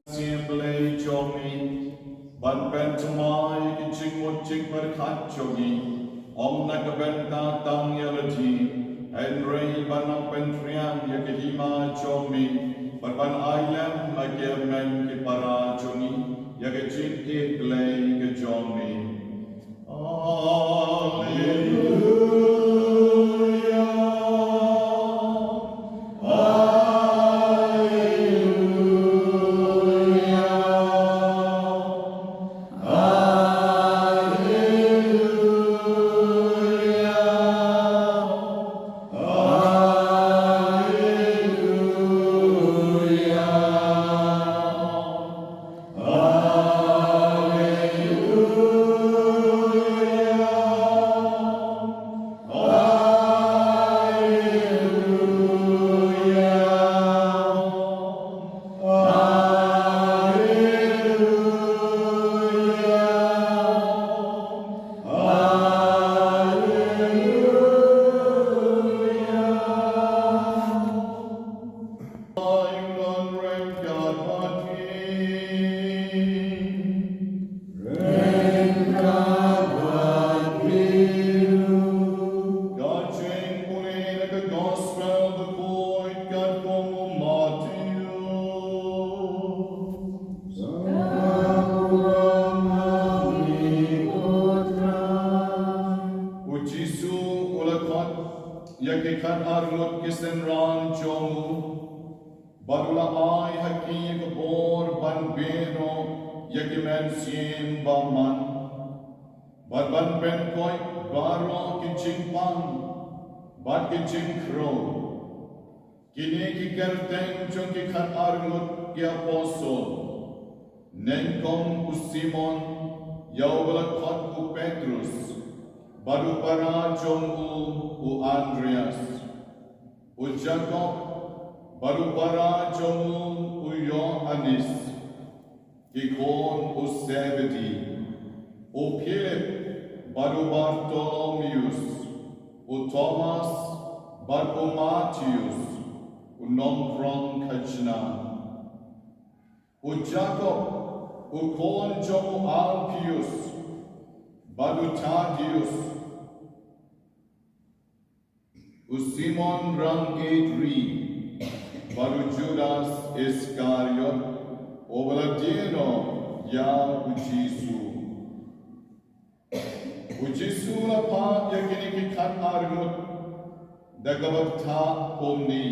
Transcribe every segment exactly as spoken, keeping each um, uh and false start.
Siem Blei jong ngi, ban pynthymmai ïa ki jingmut jingpyrkhat jong ngi, ym na ka bynta tang ïa lade, hynrei ban ong pynphriang ïa ka hima jong ngi, bad ban ai lem ha ki hynmen ki para jong ngi ïa ka jingïeit Blei ka jong ngi. Alleluia. Alleluia. Alleluia. Alleluia. Ren Ka jingpule na ka Gospel bakhuid katkum u Mathaios. U Jisu u la khot ïa ki khatar ngut ki synran jong u, bad u la ai ha ki ïa ka bor ban beh noh ïa ki mynsiem bymman, bad ban pynkoit baroh ki jingpang bad ki jingkhrew. Kine ki kyrteng jong ki khatar ngut ki apostol: nyngkong u Simon, ïa uba la khot u Petrus, bad u para jong u, u Andreas; u Jakob, bad u para jong u, u Ïoannis, ki khun u Sebedi; u Philip, bad u Bartholomeus; u Thomas, bad u Mathaios u nongkhrong khajna; u Jakob u khun jong u Alpheus, bad u Thaddeus; u Simon rang-ïeit ri, bad u Judas Iskariot, uba la die noh ïa u Jisu. U Jisu u la phah ïa kine ki khatar ngut da kaba ktah kumne: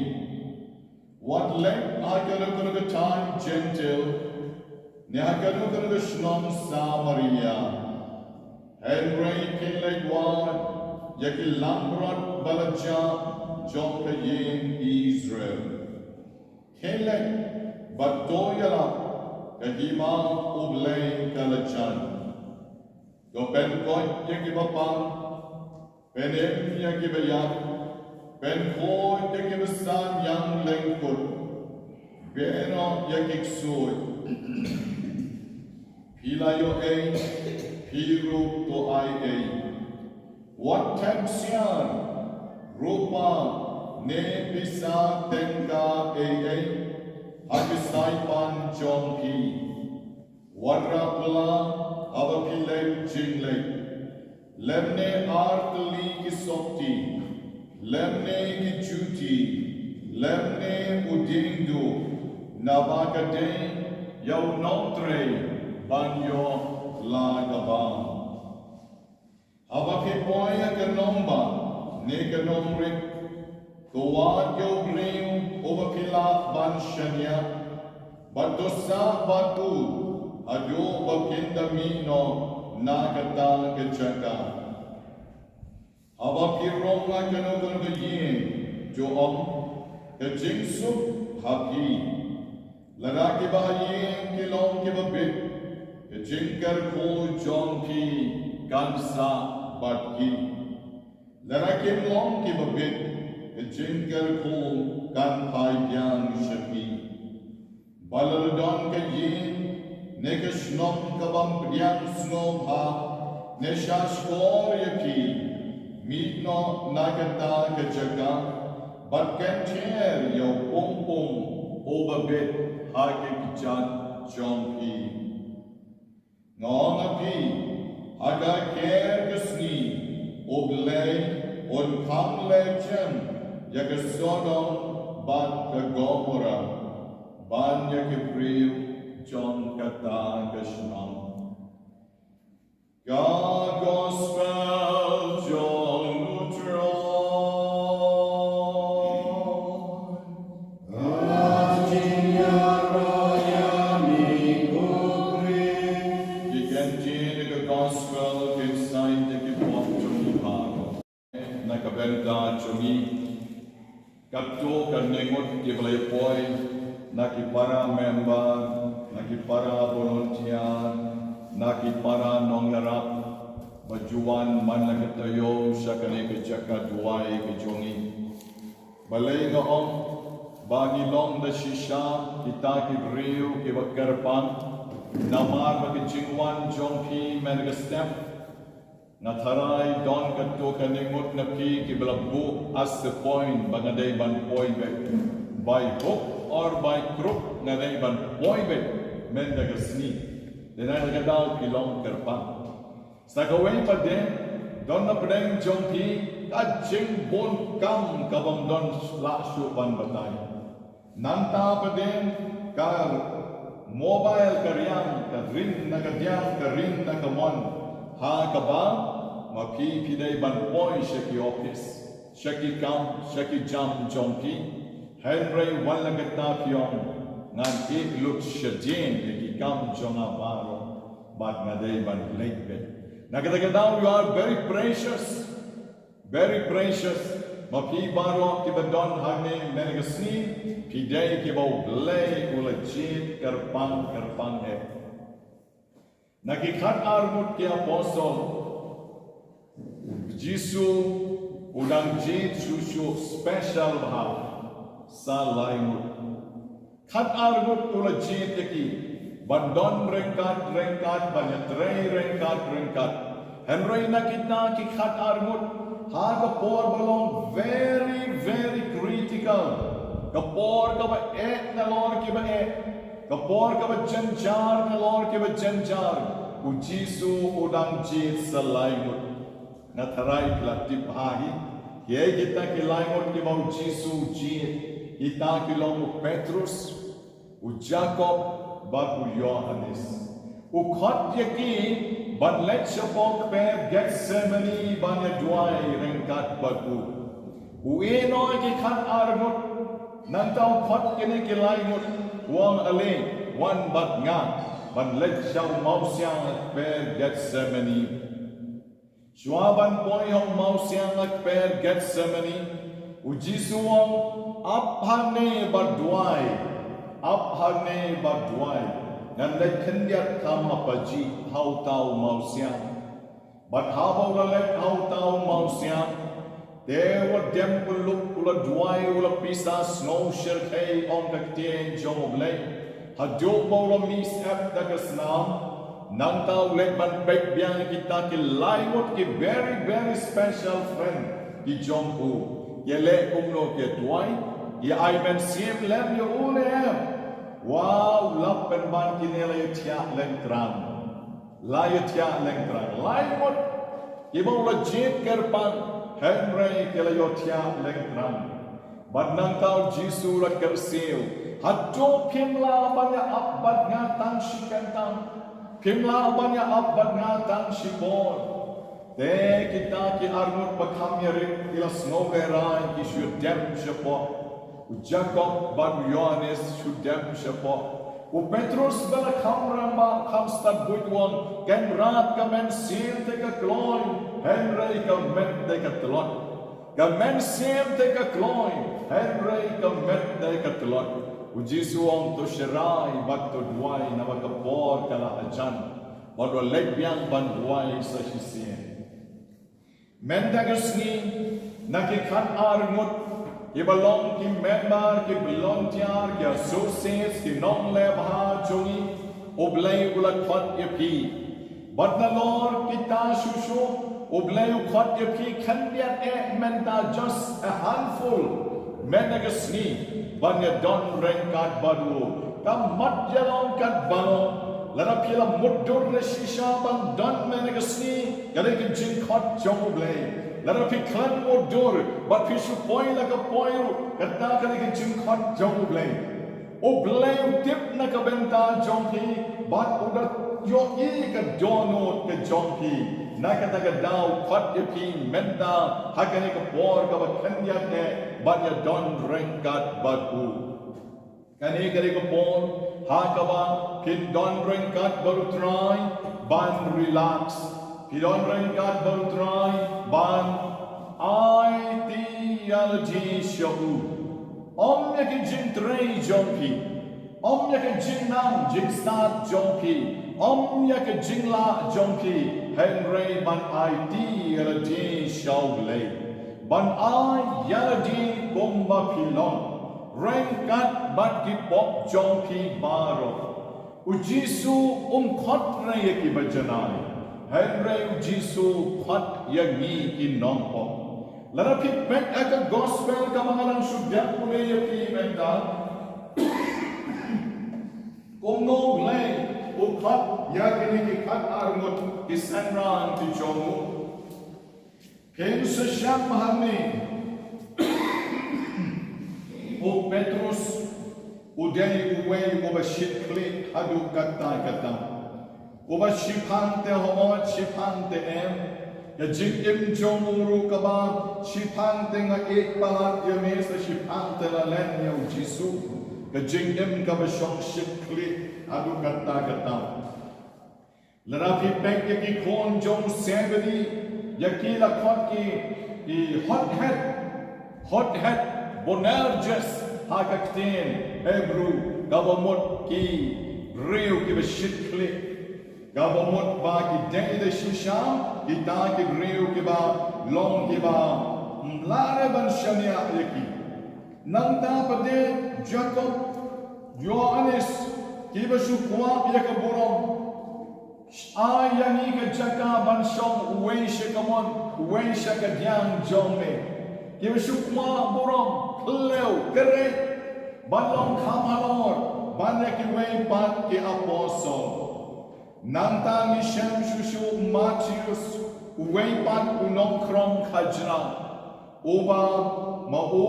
Wat leit ha kano kano ka thaiñ Jentil, ne ha kano kano ka shnong Samaria, hynrei kin leit wad ïa ki langbrot ba la jah jong ka ïing Israel. Kin leit bad to ïalap, ka hima U Blei ka la jan. To pynkoit ïa kiba pang, pynim ïa kiba ïap, pynkhuid ïa kiba san ïang lyngkut, beh noh ïa ki ksuid. Phi la ïoh ei, phi ruh to ai ei. Wat thep siar rupa ne pisa tyngka ei ei ha ki saipan jong phi. Wanrah bylla haba phi leit jingleit, lymne ar tylli ki sopti, lymne ki juti, lymne u dieng duh, naba ka dei ïa u nongtrei ban ïoh la ka bam. Haba phi poi ha ka nongbah ne ka nongrit, to wad ïa u briew uba phi lah ban shaniah, bad to sah bad u haduh ba phin da mih noh na kata ka jaka. Haba phi rung ha kano kano ka ïing, to ong, ka jingsuk ha phi. Lada kiba ha ïing ki long kiba bit, ka jingkyrkhu jong phi kan sah bad ki. Lada kim long kiba bit, ka jingkyrkhu kan phai biang sha phi. Balei don ka ïing ne ka shnong kabym pdiang sngewbha ne shahshkor ïa phi, mih noh na kata ka jaka bad kynther ïa u pung pung uba bit ha ka kjat jong phi. Nga ong ha phi, ha ka ker ka sngi U Blei un khang leh jem ïa ka Sodom bad ka Gomorrah, ban ïa ki briew jong kata ka shnong. Ka Gospel jong U Trai. Ka jingïaroh ïa me ko Khrist. Ki kyntien ka Gospel kin sait ïa ki pop jong ngi baroh. Na ka bynta jong ngi, katto katne ngut kiba la ïa poi, na ki para member, na ki para volunteer, na ki para nongïarap, ba ju wan man la ka taïew sha kane ka jaka duwai ka jong ngi. Balei nga ong ba ngi long da shisha kita ki briew kiba kyrpang, namar ba ka jingwan jong phi mynta ka step. Nga tharai don katto katne ngut na phi kiba la buh as the point ba nga dei ban poi beit. By hook or by crook nga dei ban poi beit mynta ka sngi. Dei na kata ka daw phi long kyrpang. Sa kawei pat de, don na pdeng jong phi ka jingbun kam kabym don lah shuh ban batai. Nangta pat de ka mobile ka riang, ka ring na ka diang, ka ring na ka mon. Ha kaba ma phi phi dei ban poi sha ki office, sha ki kam, sha ki jam jong phi. Hynrei wat la katta phi ong, ngan ïeh lut shadien ïa ki kam jong nga baroh, bad nga dei ban leit beit. Na kata ka daw, you are very precious. Very precious. Ma phi baroh kiba don hangne mynta ka sngi, phi dei kiba U Blei u la jied kyrpang kyrpang eh. Na ki khat ar ngut ki apostol, Jisu u dang jied shuh shuh special bha sa lai ngut. Khat ar ngut u la jied ïa ki ban don ryngkat ryngkat, ban ïatrei ryngkat ryngkat. Hynrei na kita ki khat ar ngut, ha ka por ba long very, very critical, ka por kaba eh nalor kiba eh, ka por kaba jynjar nalor kiba jynjar, U Jisu u dang jied sa lai ngut. Nga tharai phi la tip bha hi, kiei kita ki lai ngut kiba U Jisu u jied. Kita ki long u Petrus, u Jakob bad u Ïohannes. U khot ïa ki ban leit shapoh kper Gethsemane ban ïaduwai ryngkat bad u. U ïehnoh ïa ki khat ar ngut, nangta u khot kine ki lai ngut, u ong, ale, wan bad nga ban leit sha u mawsiang ha kper Gethsemane. Shuwa ban poi ha u mawsiang ha kper Gethsemane, U Jisu u ong, ap hangne bad duwai, ap hangne bad duwai. Ngan leit khyndiat kham ha pajih ha uta u mawsiang. Bad haba u la leit ha uta u mawsiang, te u la dem pyllup, u la duwai, u la pisa sngew shyrkhei, ong ka ktien jong U Blei. Haduh ba u la mih syep da ka snam, nangta u leit ban peit biang ïa kita ki lai ngut ki very, very special friend ki jong u. Ki leh kumno, ki duwai, ki ai mynsiem lem ïa u ne em? Wow, lap pynban kine la ïathiah lengtrang. La ïathiah lengtrang. Lai mut kiba u la jied kyrpang, hynrei ki la ïathiah lengtrang. Bad nangta u Jisu u la kyrsiew, hato phim lah ban ïa ap bad nga tang shi kyntang? Phim lah ban ïa ap bad nga tang shi por? Te kita ki arngut ba kham ïarit ki la sngew lehraiñ, ki shu dem shapoh. U Jakob bad u Ïoannis shu dem shapoh. U Petrus ba la kham rangbah kham stad buit u ong, kynrad, ka mynsiem te ka kloi, hynrei ka met te ka tlot. Ka mynsiem te ka kloi, hynrei ka met te ka tlot. U Jisu u ong, to sharai bad to duwai, namar ka por ka la hajan. Bad u leit biang ban duwai sa shisien. Mynta ka sngi, na ki khat ar ngut, kiba long ki member, ki volunteer, ki associates, ki nongleh bha jong ngi, U Blei u la khot ïa phi. Bad nalor kita shuh shuh, U Blei u khot ïa phi khyndiat eh mynta, just a handful. Mynta ka sngi, ban ïa don ryngkat bad u. Kam mat ïa long katba long. Lada phi la mutdur ne shisha ban don mynta ka sngi, ka dei ka jingkhot jong U Blei. Lada phi khlem mutdur, bad phi shu poi la ka poi ruh, kata ka dei ka jingkhot jong U Blei. U Blei u tip na ka bynta jong phi, bad u da ïohi ka dohnud ka jong phi. Na kata ka daw u khot ïa phi mynta, ha kane ka por kaba khyndiat eh, ban ïa don ryngkat bad u. Kane ka dei ka por, ha kaba phin don ryngkat bad u Trai, ban relax. Phi don ryngkat bad u Trai, ban aiti ïa lade sha u. Ym ïa ki jingtrei jong phi. Ym ïa ki jingnang jingstad jong phi. Ym ïa ki jinglah jong phi. Hynrei ban aiti ïa lade sha U Blei. Ban ai ïa lade kumba phi long. Ryngkat bad ki pop jong phi baroh. U Jisu um khot re ïa kiba janai. Hynrei u Jisu u khot ïa ngi ki nongpop. Lada phi peit ha ka gospel kaba nga dang shu dep pule ïa phi mynta. Kumno U Blei u khot ïa kine ki khat ar ngut ki synran ki jong u. Phin sa shem hangne. U Petrus u dei uwei uba shit khlieh haduh katta katta. Uba shiphang te hok, shiphang te em. Ka jingim jong u ruh kaba shiphang te nga ïeit palat ïa me, sa shiphang te la len ïa u Jisu. Ka jingim kaba shong shit khlieh haduh katta katta. Lada phi peit ïa ki khun jong u Zebedi, ïa ki la khot ki, ki hothead, hothead, Boanerges, ha ka ktien Hebru, kaba mut ki briew kiba shit khlieh, kaba mut ba ki dei da shisha, kita ki briew kiba long kiba, ym lah re ban shaniah ïa ki. Nangta pat de Jakob, Ïoannis, kiba shu kwah ïa ka burom. Ai ïa ngi ka jaka ban shong uwei sha ka mon, uwei sha ka diang jong me. Kiba shu kwah burom, khlem kyrhai, ban long kham halor, ban ïa kiwei pat ki apostol. Nangta ngi shem shuh shuh u Matheus, uwei pat u nongkhrong khajna. Uba ma u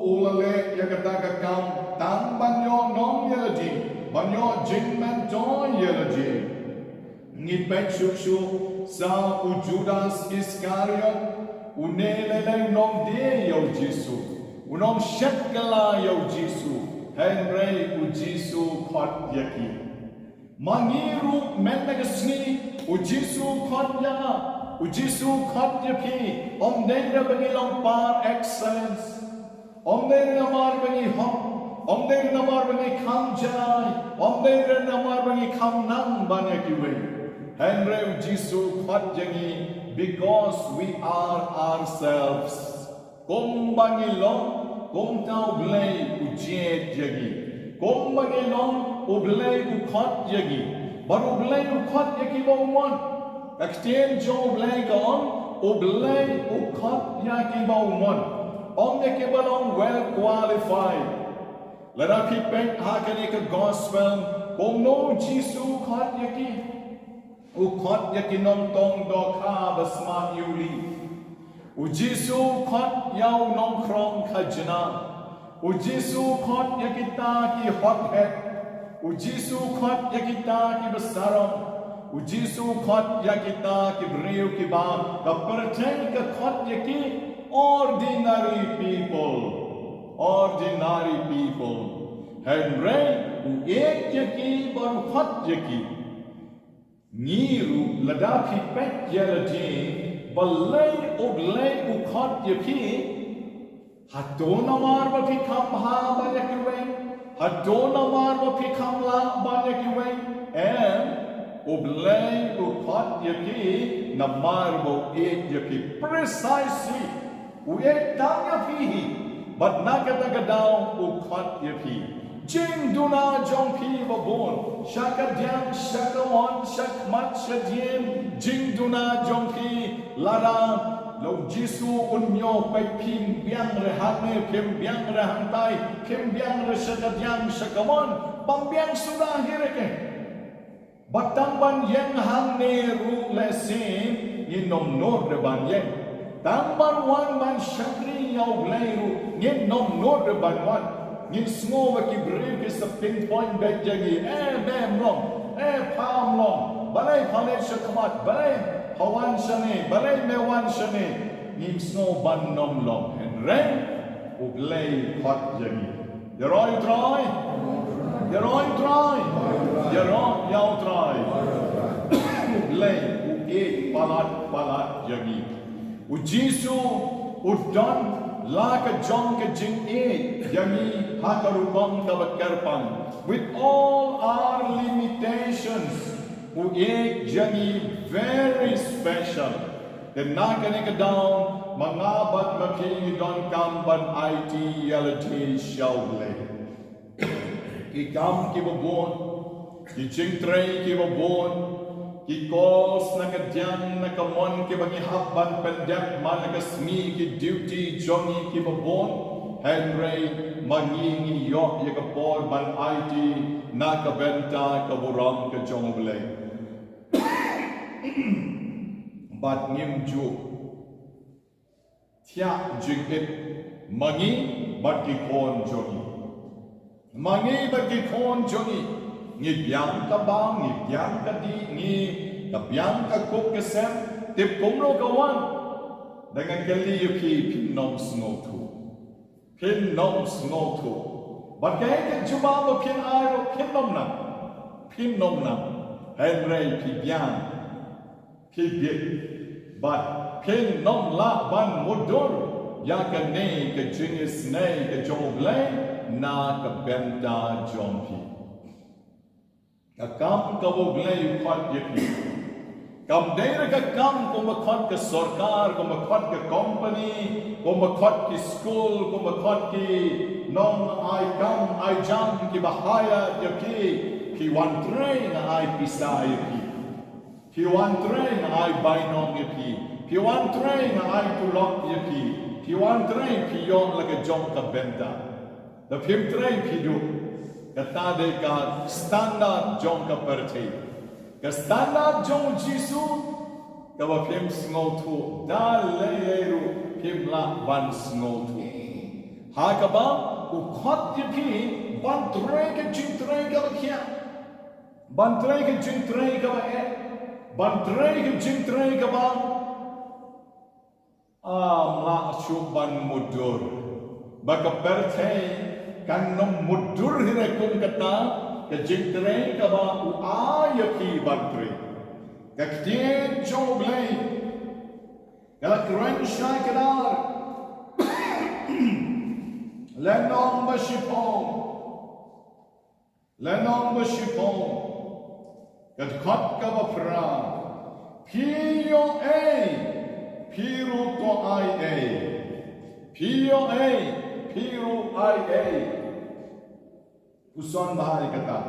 u la leh ïa kata ka kam tang ban ïoh nong ïa lade, ban ïoh jingmyntoi ïa lade. Ngi peit shuh shuh sa u Judas Iskariot, une lei lei u nongdie ïa u Jisu, u nongshet kylla ïa u Jisu, hynrei u Jisu u khot ïa ki. Ma ngi ruh mynta ka sngi, u Jisu u khot ïa nga, u Jisu u khot ïa phi, ym dei re ba ngi long par excellence. Ym dei re namar ba ngi hok, ym dei re namar ba ngi kham janai, ym dei re namar ba ngi kham nang ban ïa kiwei. Hynrei u Jisu u khot ïa ngi because we are ourselves. Kumba ngi long, kumta u Blei u jied ïa ngi. Kumba ngi long, u Blei u khot ïa ngi. Bad u Blei u khot ïa kiba u mon. Ka ktien jong u Blei ka ong, u Blei u khot ïa kiba u mon. Ym ïa kiba long well qualified. Lada phi peit ha kane ka gospel, kumno u Jisu u khot ïa ki? U khot ïa ki nongtong dohkha ba sma ïuli. U Jisu u khot ïa u nongkhrong khajna. U Jisu u khot ïa kita ki hothead. U Jisu u khot ïa kita ki basarong. U Jisu u khot ïa kita ki briew kiba ka pyrthei ka khot ïa ki ordinary people. Ordinary people. Hynrei u ïeit ïa ki bad u khot ïa ki. Ngi ruh lada phi peit ïa lade, balei U Blei u khot ïa phi? Hato namar ba phi kham bha ban ïa kiwei? Hato namar ba phi kham lah ban ïa kiwei? Em, U Blei u khot ïa phi namar ba u ïeit ïa phi. Precisely. U ïeit tang ïa phi hi. Bad na kata ka daw u khot ïa phi. Jingduna jong phi ba bun, sha kadiang, sha kamon, sha khmat, sha dien. Jingduna jong phi, lada la U Jisu un ïoh peit, phim biang re hangne, phim biang re hangtai, phim biang re sha kadiang, sha kamon, bym biang suda hi re ke. Bad tang ban ïeng hangne ruh lehse ngin ym nud re ban ïeng. Tang ban wan ban shakri ïa U Blei ruh ngin ym nud re ban wan. Ngin sngew ba ki briew ki sa pinpoint beit ïa ngi, eh, me ym long, eh, pha ym long, balei pha leit sha khmat, balei pha wan shane, balei me wan shane. Ngim sngew ban ym long, hynrei U Blei u khot ïa ngi. Ïaroh ïa U Trai. Ïaroh ïa U Trai. Ïaroh ïa U Trai. U Blei u ïeit palat palat ïa ngi. U Jisu u don la ka jong ka jingïeit ïa ngi ha ka rukom kaba kyrpang. With all our limitations, u ïeit ïa ngi very special. Te na kane ka daw ma nga bad ma phi ngi donkam ban aiti ïa lade sha U Blei. Ki kam kiba bun, ki jingtrei kiba bun, ki calls na kadiang na kamon kiba ngi hap ban pyndep man la ka sngi, ki duty jong ngi kiba bun. Hynrei ma ngi ngi ïoh ïa ka por ban aiti na ka bynta ka burom ka jong U Blei. Bad ngim ju thiah jingit ma ngi bad ki khun jong ngi. Ma ngi bad ki khun jong ngi, ngi biang ka bam, ngi biang ka dih, ngi ka biang ka kup ka sem, tip kumno ka wan. Da nga kylli ïa phi, phin ym sngewthuh. Phin ym sngewthuh. Bad kaei ka jubab ba phin ai ruh, phin ym nang. Phin ym nang. Hynrei phi biang, phi bit, bad phin ym lah ban mutdur ïa kane ka jingisynei ka jong U Blei na ka bynta jong phi. Ka kam kaba U Blei u khot ïa phi. Kam dei re ka kam kumba khot ka sorkar, kumba khot ka company, kumba khot ki skul, kumba khot ki nong ai kam ai jam kiba hire ïa phi. Phi wan trei nga ai pisa ïa phi. Phi wan trei nga ai bainong ïa phi. Phi wan trei nga ai tulop ïa phi. Phi wan trei phi ïoh la ka jong ka bynta. Da phim trei phi duh. Kata dei ka standard jong ka pyrthei. Ka standard jong u Jisu, kaba phim sngewthuh, da lei lei ruh phim lah ban sngewthuh. Ha kaba u khot ïa phi ban trei ka jingtrei kaba khiah. Ban trei ka jingtrei kaba eh. Ban trei ka jingtrei kaba ym lah shuh ban mutdur. Ba ka pyrthei kan ym mutdur hi re kum kata ka jingtrei kaba u ai ïa phi ban trei. Ka ktien jong U Blei ka la kren shai kdar. Lynnong ba shiphew. Lynnong ba shiphew, ka dkhot kaba phra. Phi ïoh ei, phi ruh to ai ei. Phi ïoh ei, phi ruh ai ei. Puson bha ïa kata.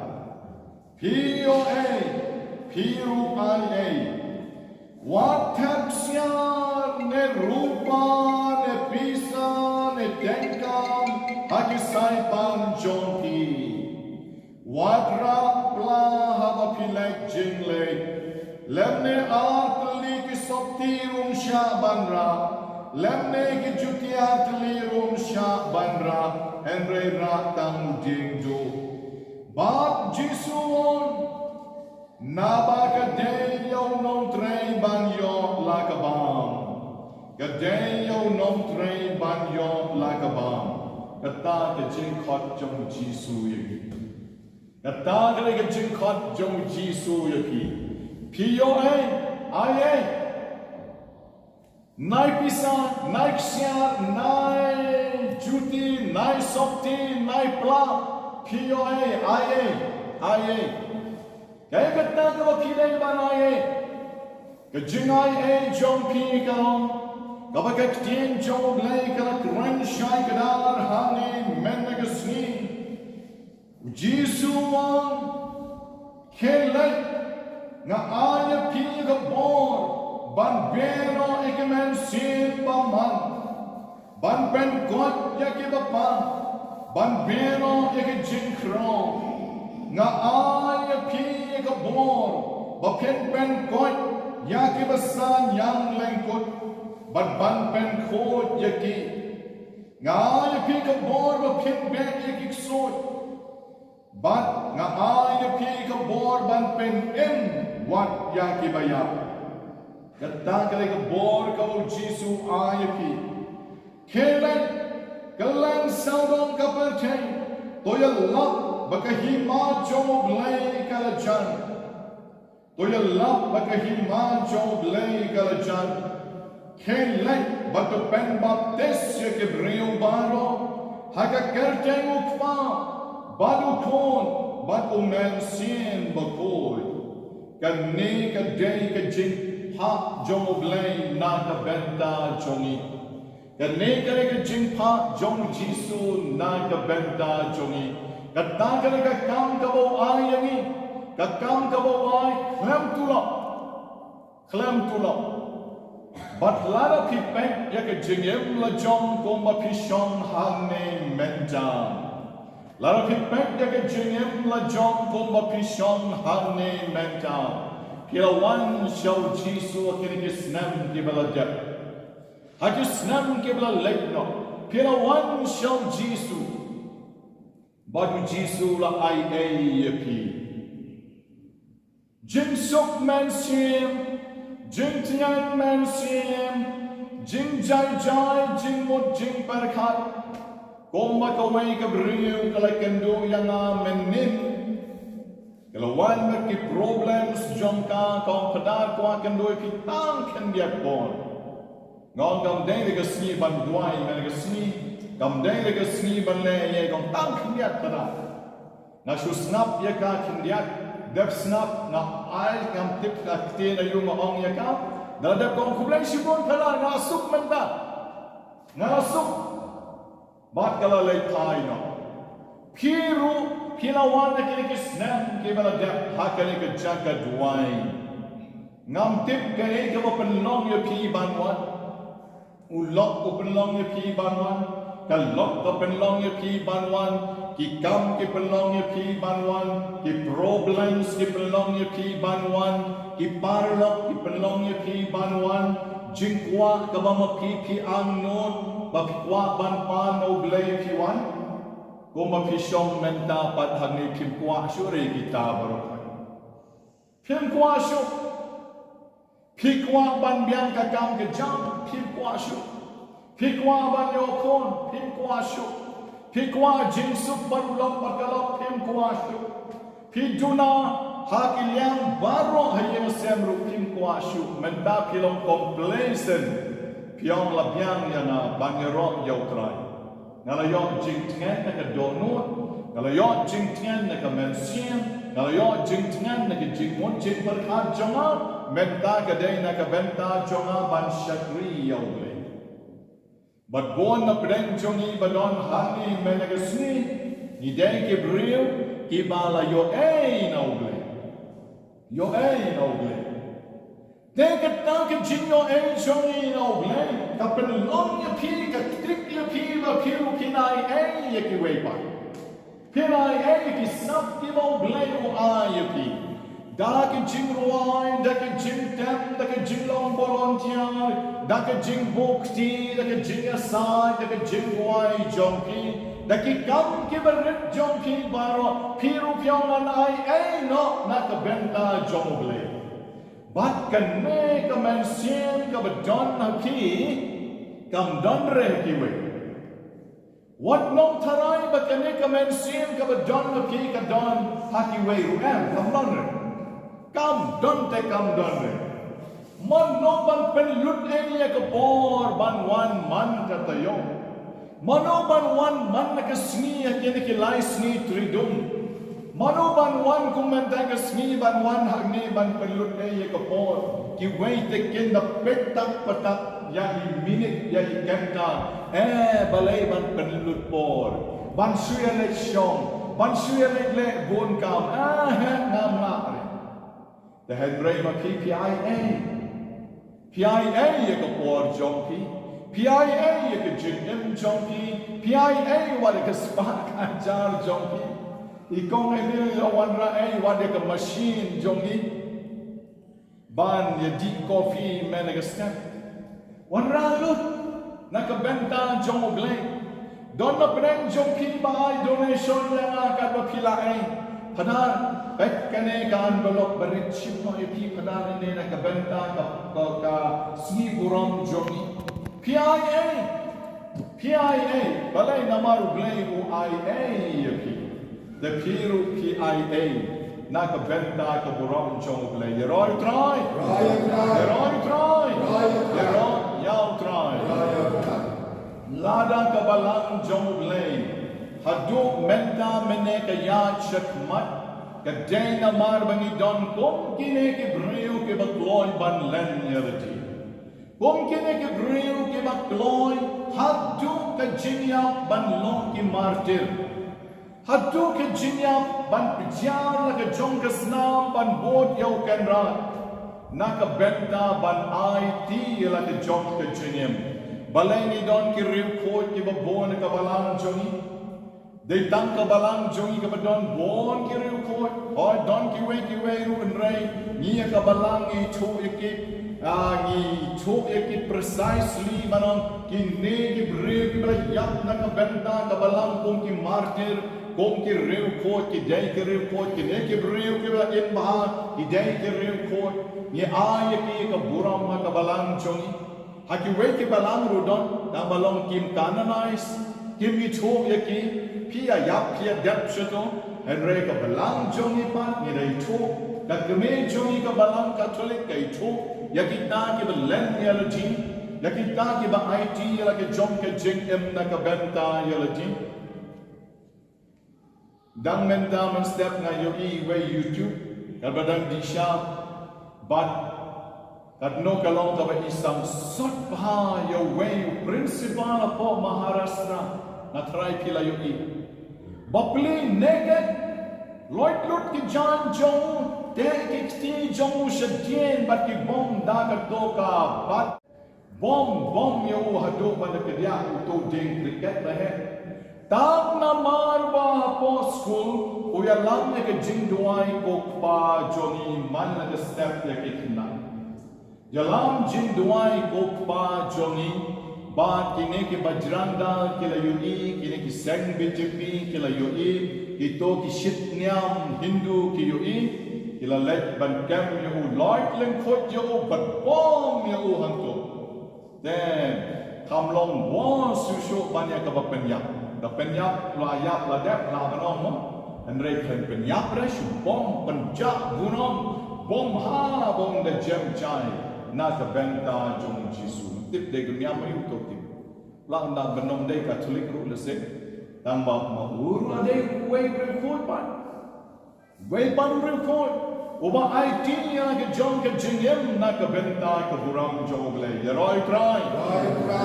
Phi ïoh ei, phi ruh ai ei. Wat thep siar ne rupa ne pisa ne tengkam ha ki saipan jong phi. Wat rah pla haba phi leit jingleit, lymne ar tylli ki sopti ruh ym shah ban rah, lymne ki juti ar tylli ruh ym shah ban rah, hynrei rah tang u diengduh. Bad Jisu u ong, naba ka dei ïa u nongtrei ban ïoh la ka bam. Ka dei ïa u nongtrei ban ïoh la ka bam. Kata ka jingkhot jong u Jisu ïa phi. Kata ka dei ka jingkhot jong u Jisu ïa phi. Phi ïoh ei, ai ei. Nai pisa, nai ksiar, nai juti, nai sopti, nai pla. Phi ïoh ei, ai ei, ai ei. Kaei kata kaba phi dei ban ai ei? Ka jingai ei jong phi ka long kaba ka ktien jong U Blei ka la kren shai kdar hangne mynta ka sngi. U Jisu u ong, khie leit, nga ai ïa phi ka bor ban beh noh ïa ki mynsiem bymman, ban pynkoit ïa kiba pang, ban beh noh ïa ki jingkhraw. Nga ai ïa phi ïa ka bor ba phin pynkoit ïa kiba saniang lyngkut bad ban pynkhuid ïa ki. Nga ai ïa phi ka bor ba phin beh ïa ki ksuid. Bad nga ai ïa phi ka bor ban pynim wat ïa kiba ïap. Kata ka dei ka bor kaba u Jisu u ai ïa phi. Khie leit, kylleng sawdong ka pyrthei, to ïalap ba ka hima jong U Blei ka la jan. To ïalap ba ka hima jong U Blei ka la jan. Khie leit bad to pynbaptis ïa ki briew baroh ha ka kyrteng U Kpa bad U Khun bad U Mynsiem Bakhuid. Kane ka dei ka jingphah jong U Blei na ka bynta jong ngi. Kane ka dei ka jingphah jong u Jisu na ka bynta jong ngi. Kata ka dei ka kam kaba u ai ïa ngi. Ka kam kaba u ai khlem tulop. Khlem tulop. Bad lada phi peit ïa ka jingim la jong kumba phi shong hangne mynta. Lada phi peit ïa ka jingim la jong kumba phi shong hangne mynta. Phi la wan sha u Jisu ha kine ki snem kiba la dep. Ha ki snem kiba la leit noh, phi la wan sha u Jisu. Bad u Jisu u la ai ei ïa phi. Jingsuk mynsiem, jingtngen mynsiem, jingjai jai, jingmut jingpyrkhat. Kumba kawei ka briew ka la kynduh ïa nga mynnin. Ka la wan bad ki problems jong ka, ka ong, Phadar, kwah kynduh ïa phi tang khyndiat por. Nga ong, kam dei la ka sngi ban duwai, mynta ka sngi kam dei la ka sngi ban leh ei, ka ong, tang khyndiat Phadar. Nga shu sngap ïa ka khyndiat, dep sngap nga ai, ngam tip ka ktien aïu nga ong ïa ka. Da la dep ka ong, khublei shibun Phadar, nga la suk mynta. Nga la suk. Bad ka la leit phai noh. Phi ruh phi la wan ha kine ki snem kiba la dep ha kane ka jaka duwai. Ngam tip kaei kaba pynlong ïa phi ban wan. U lok u pynlong ïa phi ban wan. Ka lok ka pynlong ïa phi ban wan. Ki kam ki pynlong ïa phi ban wan. Ki problems ki pynlong ïa phi ban wan. Ki paralok ki pynlong ïa phi ban wan. Jingkwah kaba ma phi phi angnud ba phi kwah ban pan na U Blei, phi wan. Kumba phi shong mynta pat hangne phim kwah shuh re kita baroh. Phim kwah shuh. Phi kwah ban biang ka kam ka jam, phim kwah shuh. Phi kwah ban ïoh khun, phim kwah shuh. Phi kwah jingsuk bad u lok bad ka lok, phim kwah shuh. Phi duna ha ki liang baroh ha ïing ha sem ruh phim kwah shuh. Mynta phi long complacent. Phi ong la biang ïa nga ban ïaroh ïa U Trai. Nga la ïoh jingtngen na ka dohnud, nga la ïoh jingtngen na ka mynsiem, nga la ïoh jingtngen na ka jingmut jingpyrkhat jong nga, mynta ka dei na ka bynta jong nga ban shakri ïa U Blei. Bad bun na pdeng jong ngi ba don hangne mynta ka sngi, ngi dei ki briew kiba la ïoh ei na U Blei. Ïoh ei na U Blei. Te kata ka jingïoh ei jong ngi na U Blei ka pynlong ïa phi, ka tip ïa phi ba phi ruh phin ai ei ïa kiwei pat. Phin ai ei ki sap kiba U Blei u ai ïa phi. Da ki jingrwai, da ki jingtem, da ki jinglong volunteer, da ki jingbuh kti, da ki jingïasaid, da ki jingduwai jong phi, da ki kam kiba rit jong phi baroh, phi ruh phi ong ngan ai ei noh na ka bynta jong U Blei. Bad kane ka mynsiem kaba don ha phi kam don re ha kiwei. Wat nongtharai ba kane ka mynsiem kaba don ha phi ka don ha kiwei ruh, em, kam don re. Kam don te kam don re. Mano ban pynlut ei ïa ka por ban wan man ka taïew? Mano ban wan man la ka sngi ha kine ki lai sngi Tri Dum? Mano ban wan kum mynta ka sngi ban wan hangne ban pynlut ei ïa ka por? Kiwei te kin da peit tang patat ïa i minit ïa i kynta. Eh, balei ban pynlut por? Ban shu ïa leit shong, ban shu ïa leit leh bun kam. Ah, heh, ngam lah re. Te hynrei ma phi, phi ai ei? Phi ai ei ïa ka por jong phi? Phi ai ei ïa ka jingim jong phi? Phi ai ei wat ïa ka spah ka hajar jong phi? I kong Emil u la wanrah ei wat ïa ka machine jong i ban ïa dih coffee mynne ka step. Wanrah lut na ka bynta jong U Blei. Don na pdeng jong phi ba ai donation ïa nga katba phi lah ei? Phadar, peit kane ka envelope ba rit shibun ïa phi, phadar ine na ka bynta ka, ka, ka sngi burom jong i. Phi ai ei? Phi ai ei? Balei? Namar U Blei u ai ei ïa phi. Te phi ruh phi ai ei na ka bynta ka burom jong U Blei? Ïaroh ïa U Trai. Ïaroh ïa U Trai. Ïaroh ïa U Trai. Lada ka balang jong U Blei haduh mynta mynne ka ïaid shakhmat, ka dei namar ba ngi don kum kine ki briew kiba kloi ban len ïa lade. Kum kine ki briew kiba kloi haduh ka jingïap ban long ki martir. Haduh ka jingïap ban pynjah la ka jong ka snam ban bud ïa U Kynrad na ka bynta ban aiti ïa la ka jong ka jingim. Balei ngi don ki riewkhuid kiba bun ha ka balang jong ngi? Dei tang ka balang jong ngi kaba don bun ki riewkhuid? Hooid, don kiwei kiwei ruh, hynrei ngi ha ka balang ngi ithuh ïa ki, ah, ngi ithuh ïa ki precisely ban ong kine ki briew kiba la ïap na ka bynta ka balang kum ki martir, kum ki riewkhuid, ki dei ki riewkhuid, kine ki briew kiba im bha ki dei ki riewkhuid. Ngi ai ïa ki ka burom ha ka balang jong ngi. Ha kiwei ki balang ruh don, tang ba long kim canonize, kim ithuh ïa ki. Phi ïa ïap, phi ïa dep sha to, hynrei ka balang jong ngi pat ngi da ithuh. Ka kmie jong ngi ka balang Katholik ka ithuh ïa kita kiba len ïa lade, ïa kita kiba aiti ïa la ka jong ka jingim na ka bynta ïa lade. Dang mynta mynstep nga ïohi iwei YouTube kaba dang dih sha, bad katno ka long kaba i samsot bha ïa uwei u principal hapoh Maharashtra. Nga trai phi la ïohi. Bapli naked, loit lut ki jaiñ jong u, teh ki kti jong u shadien bad ki bom da kato ka bat. Bom, bom ïa u haduh ba da kdiah uto u dieng cricket ba heh. Tang namar ba hapoh skul u ïalam ïa ka jingduwai ko Kpa jong ngi man la ka step ïa ki khynnah. Ïalam jingduwai ko Kpa jong ngi, bad kine ki Bajrang Dal ki la ïohi, kine ki seng B J P ki la ïohi, kito ki shit niam Hindu ki ïohi, ki la leit ban kem ïa u, loit lyngkhuid ïa u bad bom ïa u hangto. Te kam long bor shuh shuh ban ïa kaba pynïap. Da pynïap la ïap la dep la ban ong mo. Hynrei khlem pynïap re shu bom pynjah burom, bom ha bom da jem jai na ka bynta jong U Jisu. Tip dei ka niam aïu to tip. La ynda ban ong dei Katholik ruh lehse. Tang ba ma u ruh la dei uwei u riewkhuid pat. Wei pat u riewkhuid uba aiti ïa la ka jong ka jingim na ka bynta ka burom jong U Blei. Ïaroh ïa U Trai.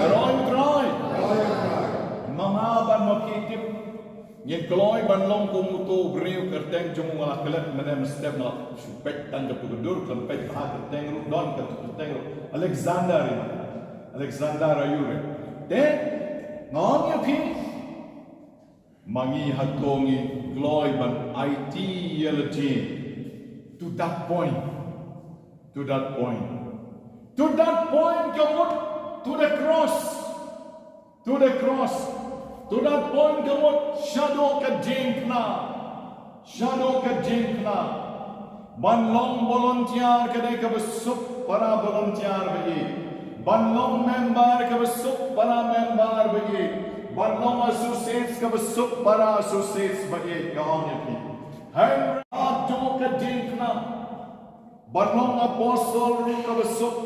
Ïaroh ïa U Trai. Ma nga bad ma phi tip ngin kloi ban long kum uto u briew, kyrteng jong u nga la klet mynne mynstep, nga la shu peit tang ka phi ka dur, khlem peit bha kyrteng ruh, don ka kyrteng ruh. Alexander ïa. Alexander aïu re. Te nga ong ïa phi, Ma ngi hato ngi kloi ban aiti ïa la jong. To that point. To that point. To that point ka mut to the cross. To the cross. To that point ka mut shaduh ka jingkhlaiñ. Shaduh ka jingkhlaiñ. Ban long volunteer ka dei kaba suk para volunteer ba ïeit. Ban long member kaba suk para member ba ïeit. Ban long associates kaba suk para associates ba ïeit, nga ong ïa phi. Hynrei shaduh ka jingkhlaiñ. Ban long apostle ruh kaba suk.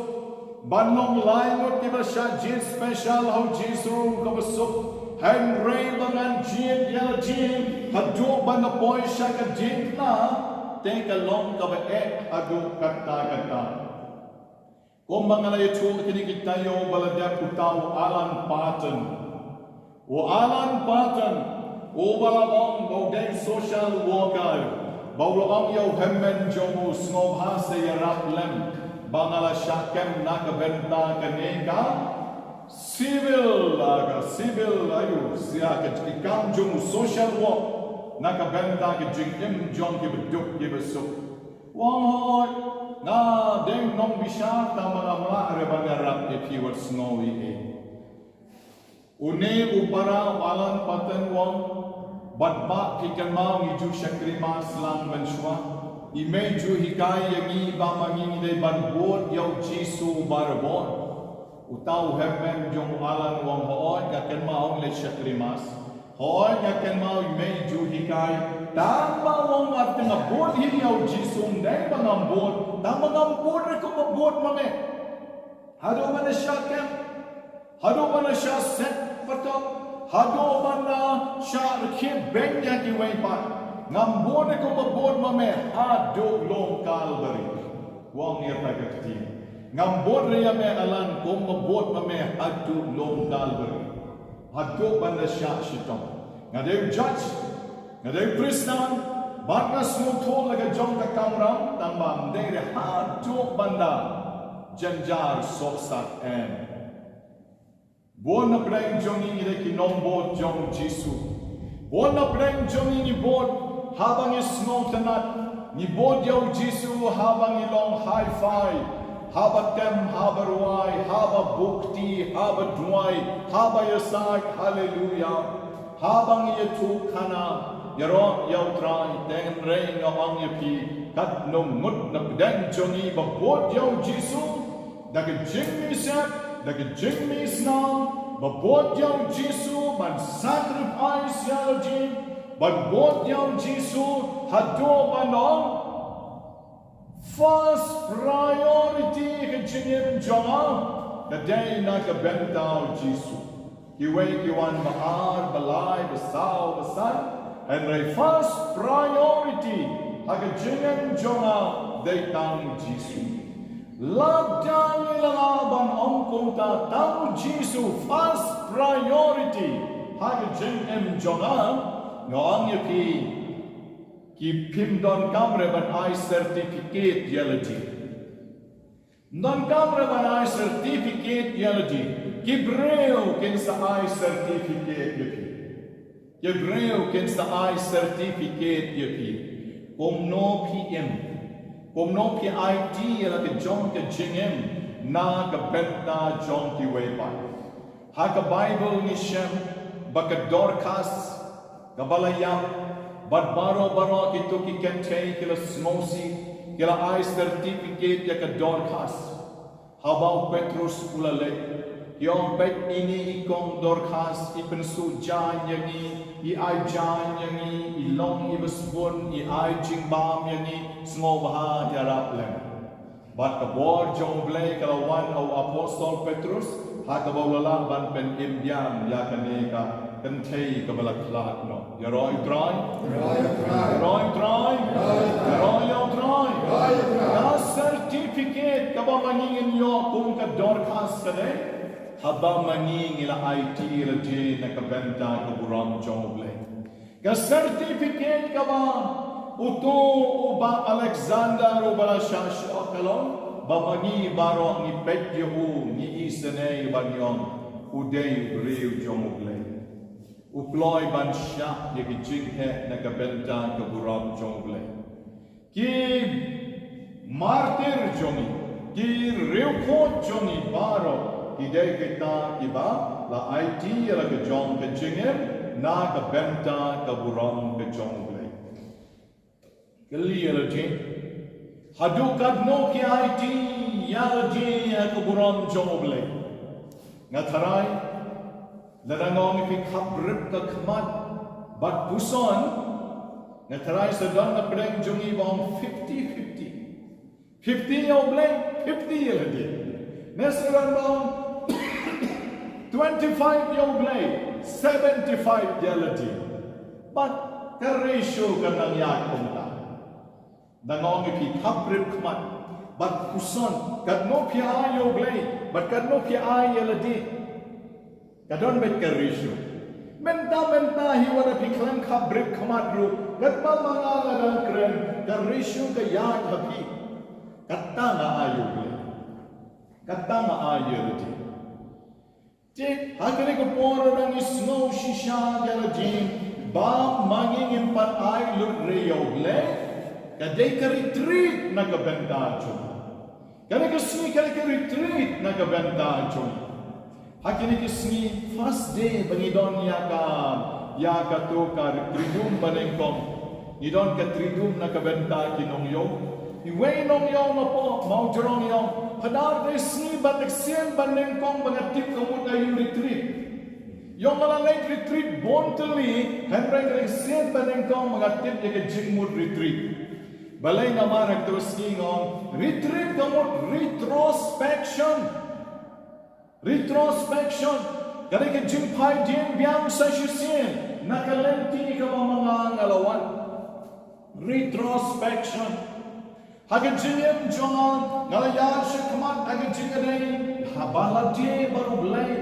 Ban long lai ngut kiba shah jied special ha u Jisu ruh kaba suk. Hynrei ba ngan jied ïa la jong haduh ban da poi sha ka jingkhlaiñ, te ka long kaba eh haduh katta katta. Kumba nga la ïathuh, kine ki taïew ba la dep, uta u Alan Paton. U Alan Paton, uba la ong ba u dei social worker, ba u la ong ïa u hynmen jong u, sngewbha sa ïarap lem, ba nga la shah kem na ka bynta kane ka civil, ah, ka civil, aïu, sia ka, ki kam jong u social work, na ka bynta ka jingim jong kiba duk kiba suk. U ong hooid, nga dei nongbishar, tangba ngam lah re ban ïarap ïa phi wat sngew ei ei. Une u para u Alan Paton u ong, bad ba phi kynmaw ngi ju shakri Mass lang mynshuwa. I mei ju hikai ïa ngi ba ma ngi ngi dei ban bud ïa u Jisu barabor. Uta u hynmen jong u Alan u ong, hooid nga kynmaw, ngi leit shakri Mass. Hooid nga kynmaw, i mei ju hikai. Tangba u ong, nga tang bud hi ïa u Jisu, ym dei ba ngam bud. Tangba ngam bud re kumba bud ma me. Haduh ban da shah kem. Haduh ban da shah set patok. Haduh ban da shah rkhie beiñ ïa kiwei pat. Ngam bud re kumba bud ma me haduh lum Kalbari. U ong ïa kata ka kti. Ngam bud re ïa me Alan kumba bud ma me haduh lum Kalbari. Haduh ban da shah shitom. Nga dei u judge, nga dei u prisoner, bad nga sngewthuh la ka jong ka kamram, tangba ym dei re haduh ban da jynjar sohsat, em. Bun na pdeng jong ngi ngi dei ki nongbud jong u Jisu. Bun na pdeng jong ngi ngi bud haba ngi sngewtynnat. Ngi bud ïa u Jisu haba ngi long hi-fi, haba tem, haba rwai, haba buh kti, haba duwai, haba ïasaid, haleluya. Haba ngi ïathuh khana, ïaroh ïa u Trai, te hynrei nga ong ïa phi, katno ngut na pdeng jong ngi ba bud ïa u Jisu da ka jingmihsnam, da ka jingmihsnam, ba bud ïa u Jisu ban sacrifice ïa la jong, ban bud ïa u Jisu haduh ban ong, first priority ka jingim jong nga ka dei na ka bynta u Jisu. Kiwei ki wan ba ar, ba lai, ba saw, ba san, hynrei first priority ha ka jingim jong nga dei tang u Jisu. Lada ngi la lah ban ong kumta, tang u Jisu first priority ha ka jingim jong nga, nga ong ïa phi, ki phim donkam re ban ai certificate ïa la jong. Ym donkam re ban ai certificate ïa la jong. Ki briew kin sa ai certificate ïa phi. Ki briew kin sa ai certificate ïa phi. Kumno phi im, kumno phi aiti ïa la ka jong ka jingim na ka bynta jong kiwei pat. Ha ka Baibl ngi shem ba ka Dorcas kaba la ïap, bad baroh baroh kito ki kynthei ki la sngewsih, ki la ai certificate ïa ka Dorcas. Haba u Petrus u la leit, ki ong, peit ine i kong Dorcas, i pynsuh jaiñ ïa ngi, i ai jaiñ ïa ngi, i long iba sbun, i ai jingbam ïa ngi, sngewbha ïarap lem. Bad ka bor jong U Blei ka la wan ha u apostol Petrus, ha kaba u la lah ban pynim biang ïa kane ka kynthei kaba la khlad noh. Ïaroh ïa u Trai. Ïaroh ïa u Trai. Ïaroh ïa u Trai. Ka certificate kaba ma ngi ngin ïoh kum ka Dorcas ka dei, haba ma ngi ngi la aiti la jong na ka bynta ka burom jong U Blei. Ka certificate kaba uto u Bah Alexander uba la shah shoh ka long ba ma ngi baroh ngi peit ïa u, ngi isynei bad ngi ong, u dei u briew jong U Blei. U kloi ban shah ïa ki jingheh na ka bynta ka burom jong U Blei. Ki martir jong ngi, ki riewkhuid jong ngi baroh, ki dei kita kiba la aiti ïa la ka jong ka jingim na ka bynta ka burom ka jong U Blei. Kylli ïa la jong ngi, haduh katno ki aiti ïa la jong ngi ha ka burom jong U Blei? Nga tharai, lada nga ong ïa phi khapbrip ka khmat bad puson, nga tharai sa don na pdeng jong ngi ba ong fifty fifty. Fifty ïa U Blei, fifty ïa lade. Ne sa don ba ong twenty-five ïa U Blei, seventy-five ïa lade. Bad ka ratio ka nang ïaid kumta. Da nga ong ïa phi khapbrip khmat bad puson, katno phi ai ïa U Blei bad katno phi ai ïa lade. Ka don beit ka ratio. Mynta mynta hi wat la phi khlem khapbrip khmat ruh, katba ma nga nga dang kren, ka ratio ka ïaid ha phi. Kata nga ai ïa U Blei, kata nga ai ïa lade. Te ha kane ka por lada ngi sngew shisha ïa la jong ngi ba ma ngi ngim pat ai lut re ïa U Blei, ka dei ka retreat na ka bynta jong ngi. Kane ka sngi ka dei ka retreat na ka bynta jong ngi. Ha kane ka sngi, first day ba ngi don ïa ka, ïa kato ka Triduum banyngkong, ngi don ka Triduum na ka bynta ki nongïew. Iwei i nongïew nga pop, ma u jrong ïew, hadar dei sngi bad ka ksien banyngkong ba nga tip ka mut aïu retreat. Ïoh nga la leit retreat bun tylli, hynrei ka ksien banyngkong ba nga tip ïa ka jingmut retreat. Balei? Namar ha kato ka sngi nga ong retreat ka mut retrospection. Retrospection ka dei ka jingphai dien biang sa shisien na ka lynti kaba ma nga nga la wan. Retrospection. Ha ka jingim jong nga, nga la ïaid shakhmat ha ka jingïadei ha ba lade bad U Blei.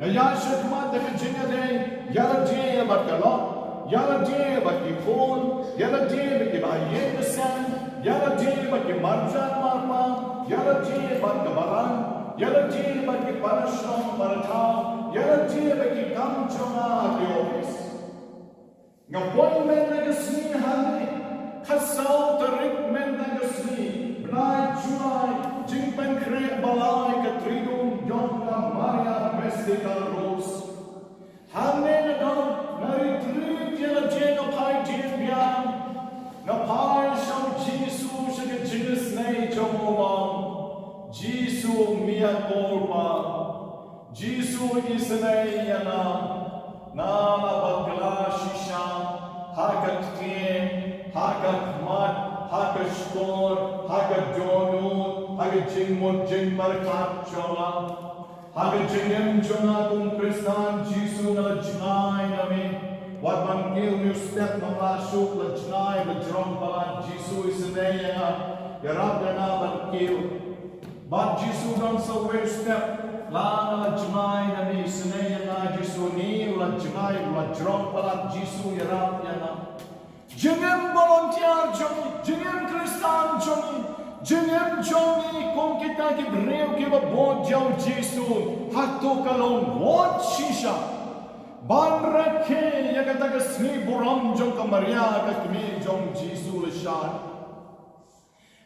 Nga ïaid shakhmat ha ka jingïadei ïa lade bad ka lok, ïa lade bad ki khun, ïa lade bad kiba ïeit bseiñ, ïa lade bad ki marjan marpa, ïa lade bad ka balang, ïa lade bad ki para shnong para thaw, ïa lade bad ki kam jong nga ha ki office. Nga poi mynta ka sngi hangne, khatsaw tarik mynta ka sngi, bnai July, jingpynkhreh ba lai ka Triduum jong ka Maria Mystica Rose. Hangne nga don, nga retreat ïa la jong nga, phai dien biang. Nga phai sha u Jisu, sha ka jingisynei jong u, Jisu, me ïakob ma. Jisu, isynei ïa nga. Nga la bakla shisha ha ka ktien, ha ka khmat, ha ka shkor, ha ka dohnud, ha ka jingmut jingpyrkhat jong nga. Ha ka jingim jong nga kum u Khristan, Jisu, nga la jngai na me. Wat ban kiew ïa u step, nga la shu la jngai, la jrong palat, Jisu, isynei ïa nga. Ïarap ïa nga ban kiew. Bad Jisu, don sa uwei u step, la nga la jngai na me, isynei ïa nga, Jisu. Une u la jngai, u la jrong palat, Jisu, ïarap ïa nga. Jingim volunteer jong ngi, jingim Khristan jong ngi, jingim jong ngi kum kita ki briew kiba bud ïa u Jisu, hato ka long wat shisha ban rakhe ïa kata ka sngi burom jong ka Maria, ka kmie jong u Jisu lashai?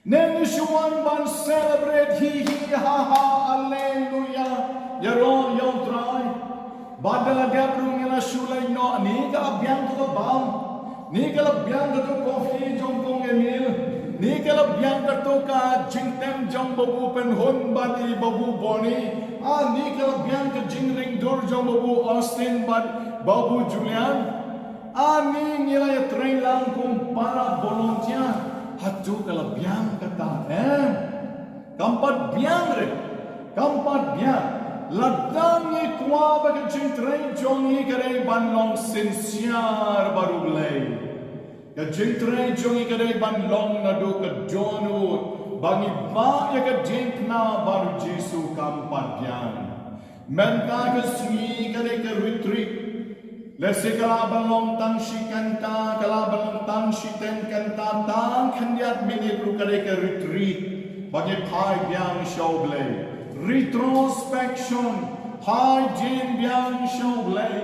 Ne ngi shu wan ban celebrate hi hi ha ha, haleluya, ïaroh ïa u Trai? Bad da la dep ruh ngi la shu leit noh, ne ka la biang kato ka bam, ne ka la biang kato ka coffee jong Kong Emil, ne ka la biang kato ka jingtem jong Babu Pynhun bad i Babu Bonnie, a ne ka la biang ka jingring dur jong Babu Austin bad Babu Julian. Ani ngi la ïatrei lang kum para volunteer, hato ka la biang kata? Em. Kam pat biang re, kam pat biang. Lada ngi kwah ba ka jingtrei jong ngi ka dei ban long sincere bad U Blei, ka jingtrei jong ngi ka dei ban long naduh ka dohnud, ba ngi bah ïa ka diengphna bad u Jisu, kam pat biang. Mynta ka sngi ka dei ka retreat. Lehse ka lah ban long tang shi kynta, ka lah ban long tang shiteng kynta, tang khyndiat minit ruh ka dei ka retreat ba ngi phai biang sha U Blei. Retrospection, phai dien biang sha U Blei.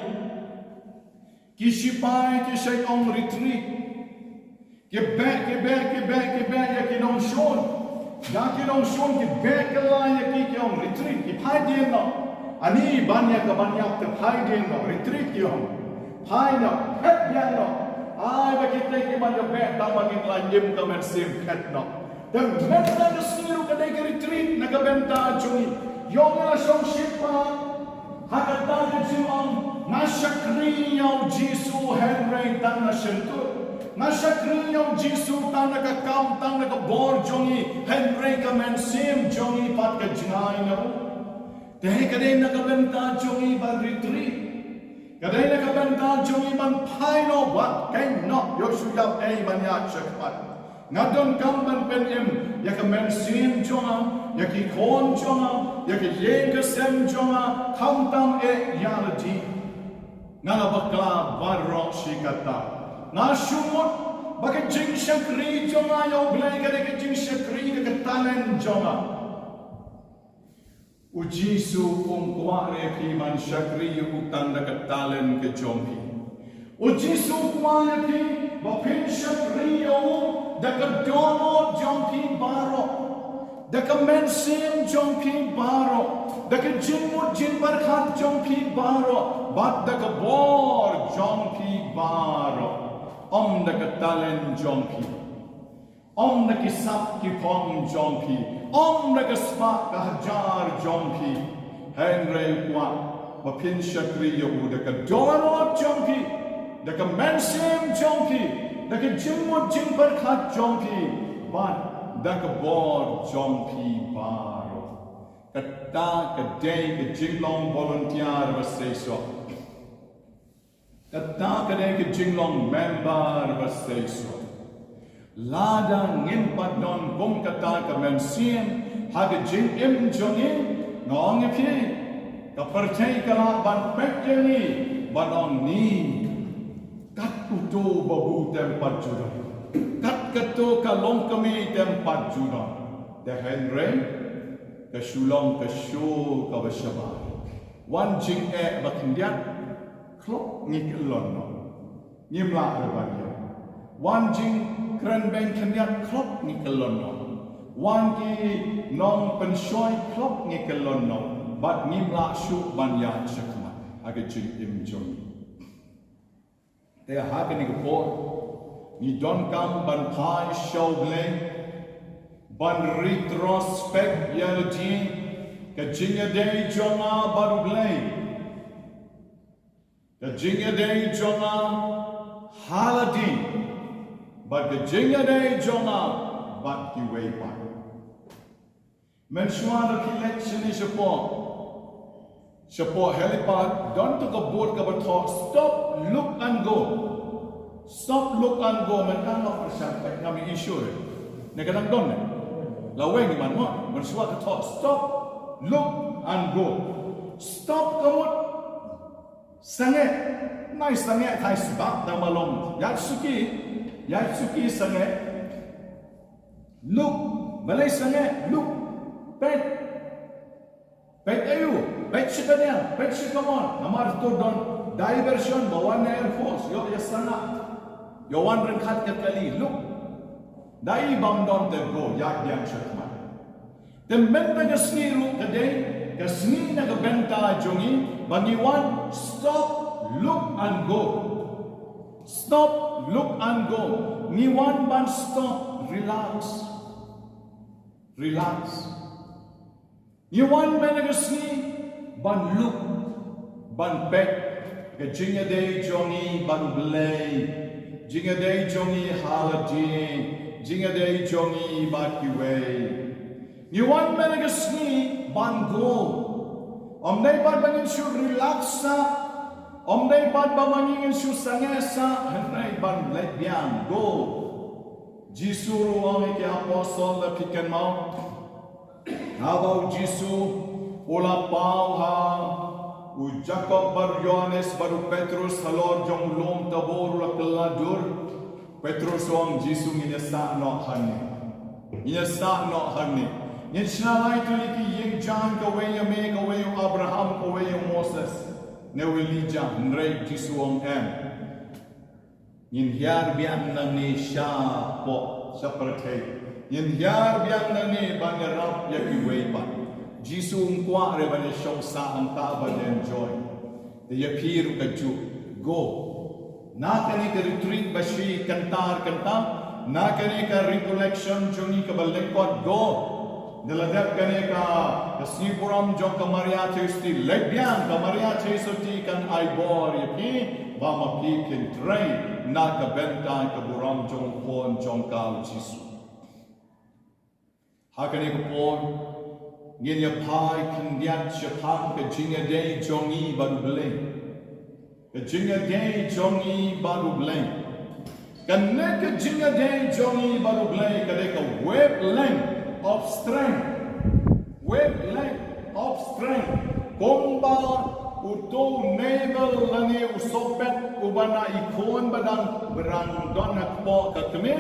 Ki shipai ki shait ong retreat. Ki beh, ki beh, ki beh, ki beh ïa ki nongshun. Ïa ki nongshun ki beh kylla ïa ki, ki ong retreat, ki phai dien noh. Ani ban ïa ka ban ïap te phai dien noh, retreat ki ong. Phai noh, khet biang noh. Ai ba kitei ki ban ïa beh tang ba ngin la im ka mynsiem, khet noh. Te mynta ka sngi ruh ka dei ka retreat na ka bynta jong ngi. Ïoh nga la shong shiphang ha kata ka jingong, nga shakri ïa u Jisu hynrei tang na shyntur. Nga shakri ïa u Jisu tang na ka kam, tang na ka bor jong ngi, hynrei ka mynsiem jong ngi pat ka jngai na u. Te ka dei na ka bynta jong ngi ban retreat. Ka dei na ka bynta jong ngi ban phai noh, wat keiñ noh, ïoh shu ïap ei ban ïaid shakhmat. Nga donkam ban pynim ïa ka mynsiem jong nga, ïa ki khun jong nga, ïa ka ïing ka sem jong nga, khamtam eh ïa lade. Nga la bakla baroh shi katta. Nga shu mut ba ka jingshakri jong nga ïa U Blei ka dei ka jingshakri da ka talent jong nga. U Jisu um kwah re phi ban shakri ïa u tang da ka talent ka jong phi. U Jisu u kwah ïa phi ba phin shakri ïa u da ka dohnud jong phi baroh, da ka mynsiem jong phi baroh, da ka jingmut jingpyrkhat jong phi baroh, bad da ka bor jong phi baroh. Ym da ka talent jong phi. Ym da ki sap ki phong jong phi, ym da ka spah ka hajar jong phi. Hynrei u kwah ba phin shakri ïa u da ka dohnud jong phi, da ka mynsiem jong phi, da ka jingmut jingpyrkhat jong phi, bad da ka bor jong phi baroh. Kata ka dei ka jinglong volunteer ba seisoh. Kata ka dei ka jinglong member ba seisoh. Lada ngim pat don kum kata ka mynsiem ha ka jingim jong ngi, nga ong ïa phi, ka pyrthei ka lah ban peit ïa ngi, ban ong ni, kat uto u babu te em pat ju don, kat kato ka longkmie te em pat ju don. Te hynrei ka shu long ka show kaba shabar. Wan jingeh ba khyndiat, khlop ngi kyllon noh. Ngim lah ruh ban ïa. Wan jingkren beiñ khyndiat, khlop ngi kyllon noh. Wan ki nongpynshoi, khlop ngi kyllon noh. Bad ngim lah shuh ban ïaid shakhmat ha ka jingim jong ngi. Te ha kane ka por ngi donkam ban phai sha U Blei, ban retrospect ïa lade, ka jingïadei jong nga bad U Blei, ka jingïadei jong nga ha lade, bad ka jingïadei jong nga bad kiwei pat. Mynshuwa da phi leit shane shapoh, shapoh helipad, don to ka board kaba thoh stop, look and go. Stop, look and go. Mynta nga pyrshang peit, ngam ïohi shuh re. Ne ka dang don ne? Lawei ngi man mo. Mynshuwa ka thoh stop, look and go. Stop ka mut sangeh. Nai sangeh thai sbak da ma long. Ïaid suki, ïaid suki sangeh. Look, balei sangeh, look. Peit. Peit aïu, peit sha kane, peit sha kamon. Namar to don diversion ba wan na Air Force, ïoh ïa sangeh. Ïoh wan ryngkat ka kali, look. Da i bam don te go, ïaid biang shakhmat. Te mynta ka sngi ruh ka dei ka sngi na ka bynta jong ngi ba ngi wan stop, look and go. Stop, look and go. Ngi wan ban stop, relax. Relax. Ngi wan mynta ka sngi ban look, ban peit ka jingïadei jong ngi bad U Blei, jingïadei jong ngi ha lade, jingïadei jong ngi bad kiwei. Ngi wan mynta ka sngi ban go. Ym dei pat ba ngin shu relax sah, ym dei pat ba ma ngi ngin shu sangeh sah, hynrei ban leit biang, go. Jisu ruh u ong ïa ki apostol, lada phi kynmaw, haba u Jisu u la paw ha u Jakob bad u Ïohannes bad u Petrus halor jong u lum Tabor, u la kylla dur. Petrus u ong, Jisu, ngin ïa sah noh hangne. Ngin ïa sah noh hangne. Ngin shna lai tylli ki ïing jaiñ, kawei ïa me, kawei ïa u Abraham, kawei ïa u Moses, ne u Elijah. Hynrei Jisu u ong, em. Ngin hiar biang nangne shapoh, sha pyrthei. Ngin hiar biang nangne ban ïarap ïa kiwei pat. Jisu um kwah re ban ïashong sah hangta ban enjoy. Te ïa phi ruh kajuh. Go. Na kane ka retreat ba shi kynta ar kynta, na kane ka recollection jong ngi kaba lyngkot, go. Ngi la dep kane ka, ka sngi burom jong ka Maria Theisotti, leit biang, ka Maria Theisotti kan ai bor ïa phi, ba ma phi phin trei na ka bynta ka burom jong u Khun jong ka, u Jisu. Ha kane ka por, ngin ïa phai khyndiat shaphang ka jingïadei jong ngi bad U Blei. Ka jingïadei jong ngi bad U Blei. Kane ka jingïadei jong ngi bad U Blei ka dei ka wavelength of strength. Wavelength of strength. Kumba uto u Nabal lane u sohpet uba na i khun ba dang, ba dang don ha kpoh ka kmie,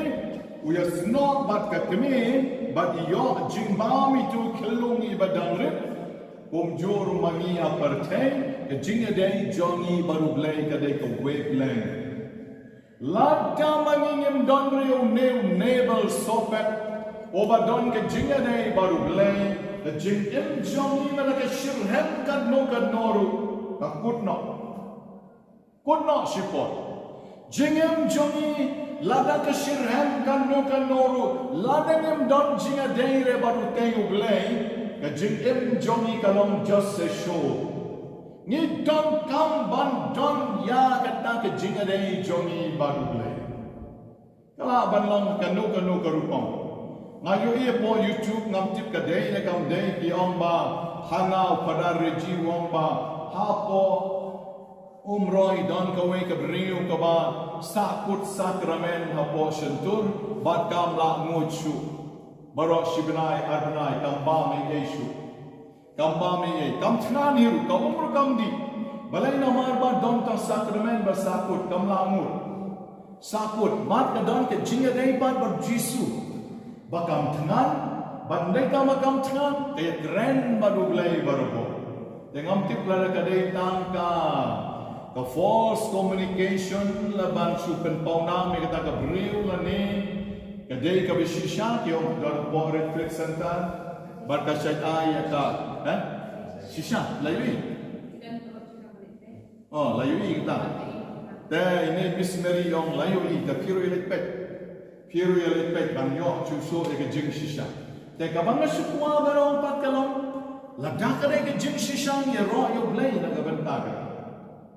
u ïasnoh bad ka kmie, bad i ïoh jingbam ïa itu i khyllung iba dang rit. Kumjuh ruh ma ngi ha pyrthei, ka jingïadei jong ngi bad U Blei ka dei ka wavelength. Lada ma ngi ngim don ruh ïa une u Nabal sohpet, uba don ka jingïadei bad U Blei, ka jingim jong ngi lane ka shitrhem katno katno ruh ka kut noh. Kut noh shipor. Jingim jong ngi, lada ka shitrhem katno katno ruh, lada ngim don jingïadei re bad utei U Blei, ka jingim jong ngi ka long just a show. Ngi donkam ban don ïa kata ka jingïadei jong ngi bad U Blei. Ka lah ban long kano kano ka rukom. Nga ïohi hapoh YouTube, ngam tip ka dei ne kam dei, ki ong ba hana u Phadar Reggie u ong ba hapoh Umroi don kawei ka briew kaba sahkut sakramen hapoh shyntur bad kam lah nguid shuh. Baroh shi bnai ar bnai kam bam ei ei shuh. Kam bam ei ei, kam thngan hi ruh, ka um ruh kam dih. Balei? Namar ba don tang sakramen ba sahkut, kam lah nguid. Sahkut, bad ka don ka jingïadei bad, bad Jisu. Ba kam thngan, bad ynda kaba kam thngan, ka ïakren bad U Blei barabor. Te ngam tip lada ka dei tang ka, ka false communication, la ban shu pynpaw nam ïa kata ka briew lane ka dei kaba shisha, ki ong ka don hapoh Red Crescent Center, bad ka shait ai ïa ka, eh? Shisha, la ïohi? Oh, la ïohi kata. Te ine Miss Mary ong la ïohi, te phi ruh ïa leit peit. Phi ruh ïa leit peit ban ïoh shuh shuh ïa ka jingshisha. Te kaba nga shu kwah ban ong pat ka long, lada ka dei ka jingshisha, ngi ïaroh ïa U Blei na ka bynta kata.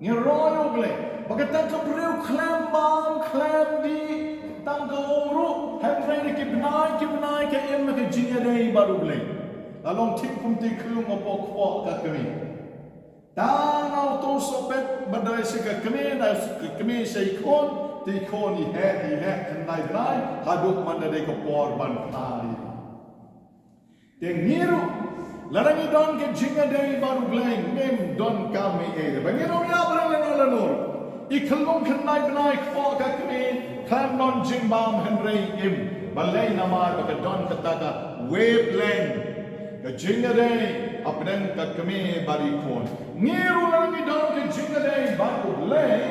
Ngi ïaroh ïa U Blei. Ba kata ka briew khlem bam, khlem dih tang ka um ruh, hynrei da ki bnai ki bnai ka im ha ka jingïadei bad U Blei. La long thik kum te khlung hapoh kpoh ka kmie. Tang na uto u sohpet ba dei sha ka kmie, na ka kmie sha i khun, te i khun i heh, i heh, khyndai bnai, haduh man da dei ka por ban kha ïa i. Te ngi ruh, lada ngi don ka jingïadei bad U Blei, ngim donkam ei ei. Ba ngi ruh ïa ba lano lano. I khyllung khyndai bnai kpoh ka kmie, khlem don jingbam hynrei im. Balei? Namar ba ka don kata ka wavelength. Ka jingïadei hapdeng ka kmie bad i khun. Ngi ruh lada ngi don ka jingïadei bad U Blei,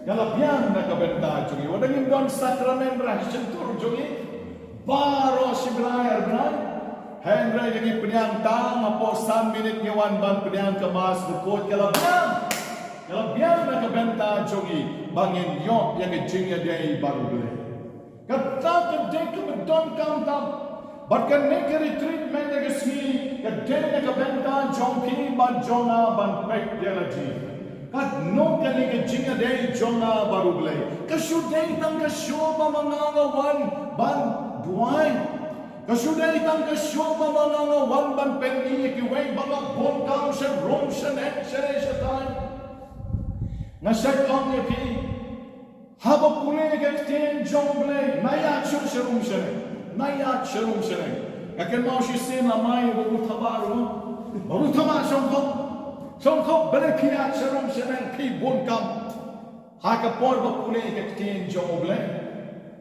ka la biang na ka bynta jong ngi. Wat la ngim don sakramen ha shyntur jong ngi, baroh shi bnai ar bnai, hynrei lada ngi pdiang tang hapoh san minit, ngi wan ban pdiang ka Mass bakhuid, ka la biang. Ka la biang na ka bynta jong ngi ba ngin ïoh ïa ka jingïadei bad U Blei. Kata ka dei kaba donkam tam. Bad kane ka retreat mynta ka sngi ka dei na ka bynta jong phi bad jong nga ban peit ïa la jong ngi. Katno kane ka jingïadei jong nga bad U Blei. Ka shu dei tang ka show ba ma nga nga wan ban duwai. Ka shu dei tang ka show ba ma nga nga wan ban pyni ïa kiwei ba nga bun kam sha rum sha neng sha neng sha tai. Nga shait ong ïa phi. Haba pule ka ktien jong U Blei, na ïaid shuh sha rum sha neng. Na ïaid sha rum sha neng. Nga kynmaw shisien la mai ba u thaba ruh. Ba u thaba shongkop. Shongkop balei phi ïaid sha rum sha neng phi bun kam. Ha ka por ba pule ka ktien jong U Blei.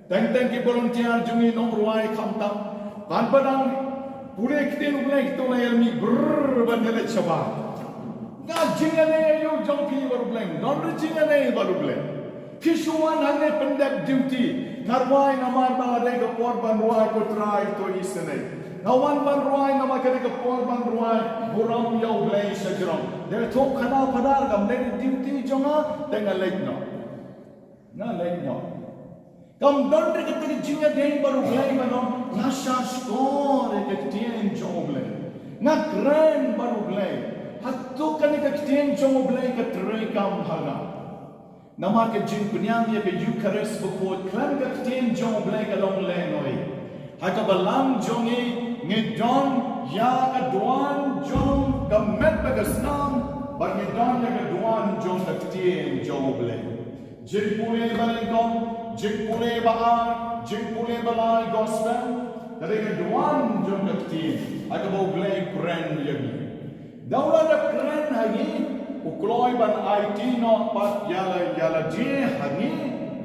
Teng teng ki volunteer jong ngi nongrwai khamtam. Ban ba dang pule ktien U Blei kito la ïa mih brr ban ïaleit shabar. Nga jingïaleh ïa u jong phi bad U Blei. Don ruh jingïaleh bad U Blei. Phi shu wan hangne pyndep duty. Nga rwai namar ba ka dei ka por ban rwai, ko Trai, to isynei. Nga wan ban rwai namar ka dei ka por ban rwai burom ïa U Blei sha jrong. Te to khana, Phadar, kam dei duty jong nga, te nga leit noh. Nga leit noh. Kam don ruh kata ka jingïadei bad U Blei ban ong nga sngap skhor ïa ka ktien jong U Blei. Nga kren bad U Blei. Hato kane ka ktien jong U Blei ka treikam ha nga? Namar ka jingpynïaid ïa ka Eukharist bakhuid khlem ka ktien jong U Blei ka long lehnohei. Ha ka balang jong ngi, ngi don ïa ka duwan jong ka met bad ka snam, bad ngi don ïa ka duwan jong ka ktien jong U Blei. Jingpule ba nyngkong, jingpule ba ar, jingpule ba lai gospel, ka dei ka duwan jong ka ktien, ha kaba U Blei u kren ïa ngi. Da u la dep kren ha ngi, u kloi ban aiti noh pat ïa la, ïa la jia ha ngi,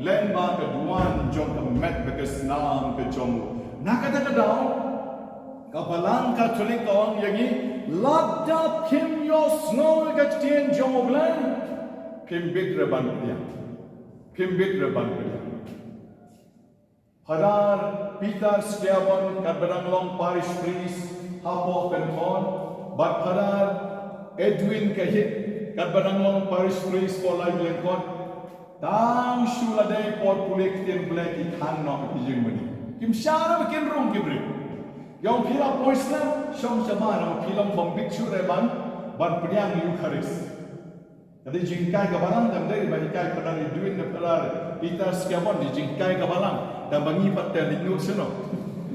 lyngba ka duwan jong ka met bad ka snam ka jong u. Na kata ka daw, ka balang Katholik ka ong ïa ngi, lada phim ïohsngew ïa ka ktien jong U Blei, phim bit ruh ban pdiang. Phim bit ruh ban pdiang. Phadar Peter Schiavone, katba dang long parish priest hapoh Kynthon, bad Phadar Edwin Kahit, katba dang long parish priest hapoh Laiblengkot, tang shu la dei por pule ktien Blei ki than noh ki jingmane. Kim shah ruh ba kin rung ki briew. Ïa phi la poi slem, shong shabar, phi long bym bit shuh ruh ban, ban pdiang Eukharist. Ka dei jinghikai ka balang, kam dei ba hikai Phadar Edwin ne Phadar Peter Schiavone, dei jinghikai ka balang. Tang ba ngi pat te leit noh shano.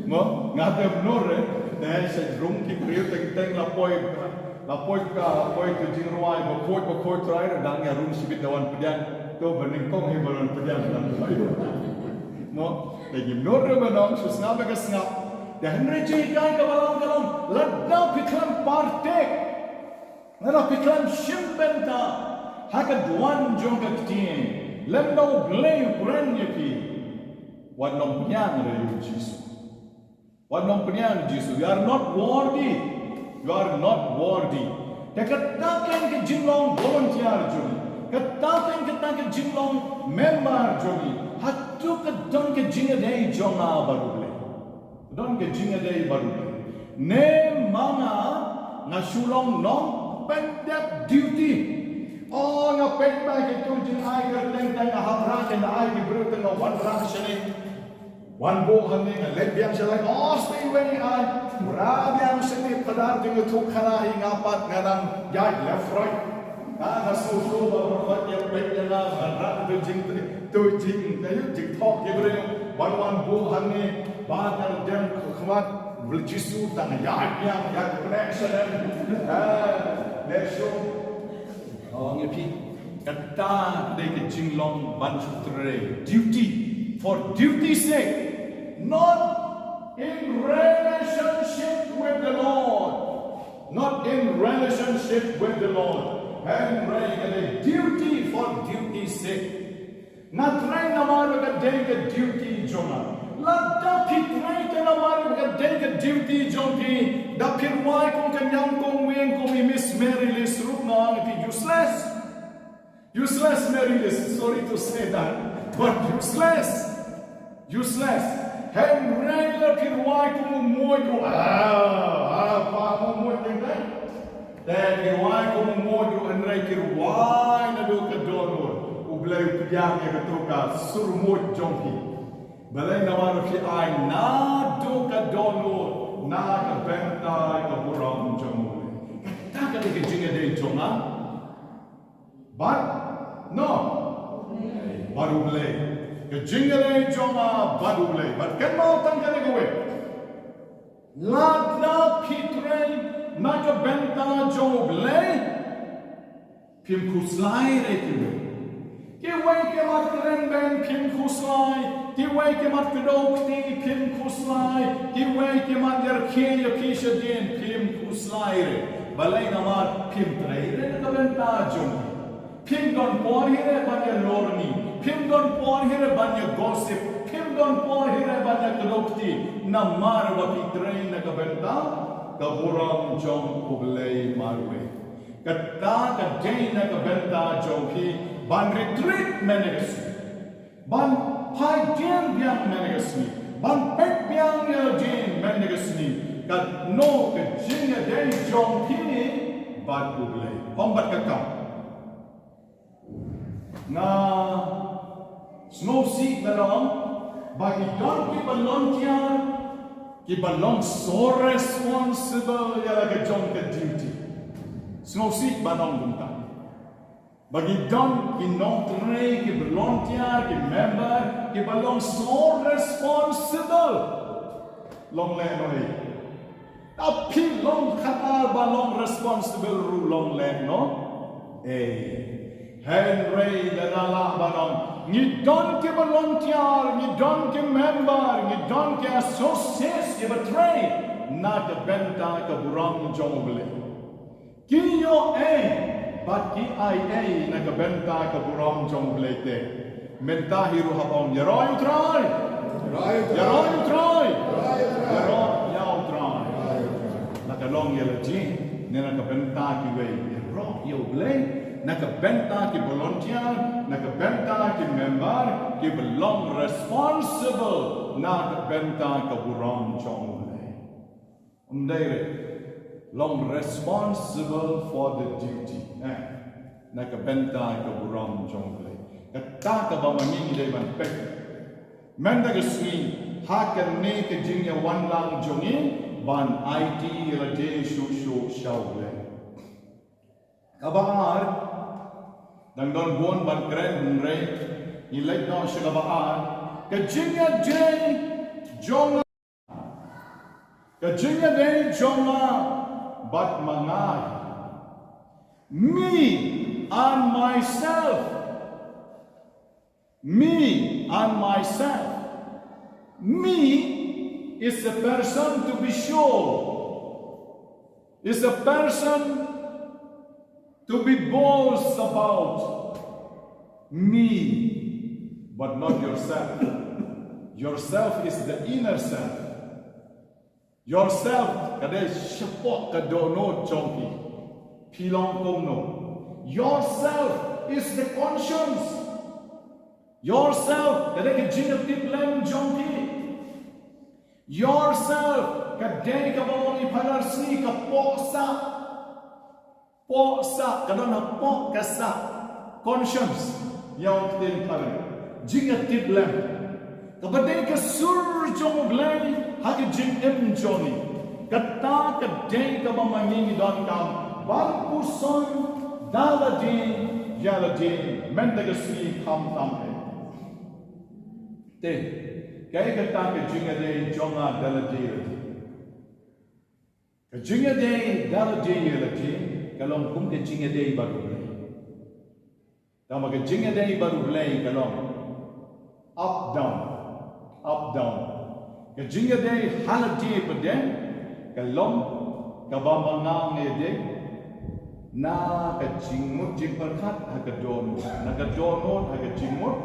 Mo, nga te mnor re, te sha rung ki briew teng teng la poi, la poi ka, la poi tu jingrwai, bakhuid, bakhuid Trai, dang ïa rung shibit da wan pdiang, to ba nyngkong hi ba wan pdiang, dang poi. Mo, te ngi mnor re ba nong, shu sngap ka sngap. Te hynrei jinghikai ka balang ka long, lada phi khlem par tek. Lada phi khlem shim bynta ha ka duwan jong ka ktien, lymda U Blei u kren ïa phi, wat nym pdiang ruh ïa U Jisu. Wat nym pdiang ïa U Jisu. You are not worthy. You are not worthy. Te kata kein ka jinglong volunteer jong ngi. Kata kein kata ka jinglong member jong ngi. Hato ka don ka jingïadei jong nga bad U Blei? Don ka jingïadei bad U Blei? Ne ma nga, nga shu long nongpyndep duty. O, nga peit ba kito jingai kyrteng, te nga hap rah, te nga ai ki briew, te nga wanrah shane. Wan buh hangne, nga leit biang shalai, o, stay away, ai. Rah biang shane, Phadar, te nga thok khana hi nga pat, nga nang ïaid left right. Nga, nga shu shu ba, ba, ba, ïa peit ïa nga, nga rah tu jing, tu jing, nga ïoh jingthok ki briew. Wan wan buh hangne, ba nga dem khmat, U Jisu tang ïaid biang, ïaid connect sha lem. Ha, leh shuh. Ong ïa phi, kata dei ka jinglong ban shu trei. Duty, for duty sake. Not in relationship with the Lord. Not in relationship with the Lord. Hynrei ka dei duty for duty sake. Nga trei namar ba ka dei ka duty jong nga. Lada phi trei te namar ba ka dei ka duty jong phi, da phi rwai kum ka nyngkong wing kum i Miss Mary Liz ruh, nga ong ïa phi, useless. Useless, Mary Liz. Sorry to say that, but useless. Useless. Hynrei lada phi rwai kum u Muid ruh, ah, ah, pa u Muid, dei, dei. Te ki rwai kum u Muid ruh, hynrei ki rwai naduh ka dohnud. U Blei u pdiang ïa kato ka sur Muid jong phi. Balei? Namar phi ai naduh ka dohnud na ka bynta ka burom jong U Blei. Kata ka dei ka jingïadei jong nga bad, no, bad U Blei. Ka jingïadei jong nga bad U Blei. Bad kynmaw tang kane kawei. Lada phi trei na ka bynta jong U Blei, phim khuslai re kiwei. Kiwei ki mat kren beiñ phim khuslai, kiwei ki mat kdew kti phim khuslai, kiwei ki mat ïarkhie ïa phi shadien phim khuslai re. Balei? Namar phim trei re na ka bynta jong U Blei. Phim don por hi re ban ïa lorni. Phim don por hi re ban ïa gossip. Phim don por hi re ban ïa kdew kti. Namar ba phi trei na ka bynta ka burom jong U Blei marwei. Kata ka dei na ka bynta jong phi ban retreat mynne ka sngi. Ban phai biang mynta ka sngi, ban peit biang ïa lade mynta ka sngi, katno ka jingïadei jong phi bad U Blei. Ong bad ka kam. Nga sngewsih ba long ba ki don ki volunteer kiba long so responsible ïa la ka jong ka duty. Sngewsih ba long kumta. Ba ki don ki nongtrei, ki volunteer, ki member kiba long so responsible. Long lehnohei. Te phi long khatar ba long responsible ruh long lehnohei. Hynrei lada lah ban ong, ngi don ki volunteer, ngi don ki member, ngi don ki associates kiba trei na ka bynta ka burom jong U Blei. Ki ïoh ei bad ki ai ei na ka bynta ka burom jong U Blei te. Mynta hi ruh hap ong, ïaroh ïa U Trai. Ïaroh ïa U Trai. Ïaroh ïa U Trai. La ka long ïa lade ne na ka bynta kiwei, ïaroh ïa U Blei. Na ka bynta ki volunteer, na ka bynta ki member kiba long responsible na ka bynta ka burom jong U Blei. Ym dei re, long responsible for the duty. Eh, na ka bynta ka burom jong U Blei. Kata kaba ma ngi ngi dei ban peit mynta ka sngi ha kane ka jingïawanlang jong ngi ban aiti ïa lade shuh shuh sha U Blei. Kaba ar, dang don bun ban kren, hynrei ngi leit noh sha kaba ar. Ka jingïadei jong Ka jingïadei jong nga bad ma nga. Me and myself. Me and myself. Me is a person to be sure. Is a person to be boast about. Me, but not yourself. Yourself is the inner self. Yourself ka dei shapoh ka dohnud jong phi. Phi long kumno. Yourself is the conscience. Yourself ka dei ka jingïatiplem jong phi. Yourself ka dei kaba ong i Pharisi ka pohsah. Pohsah, ka don hapoh ka sah. Conscience, ïa u ktien phareng. Jingïatiplem. Kaba dei ka sur jong U Blei ha ka jingim jong ngi. Kata ka dei kaba ma ngi ngi donkam ban puson da lade ïa lade mynta ka sngi khamtam eh. Te, kaei kata ka jingïadei jong nga da lade ïa lade. Ka jingïadei da lade ïa lade ka long kum ka jingïadei bad U Blei. Tangba ka jingïadei bad U Blei ka long up down, up down. Ka jingïadei ha lade pat de ka long kaba ma nga nga ïadei na ka jingmut jingpyrkhat ha ka dohnud, na ka dohnud ha ka jingmut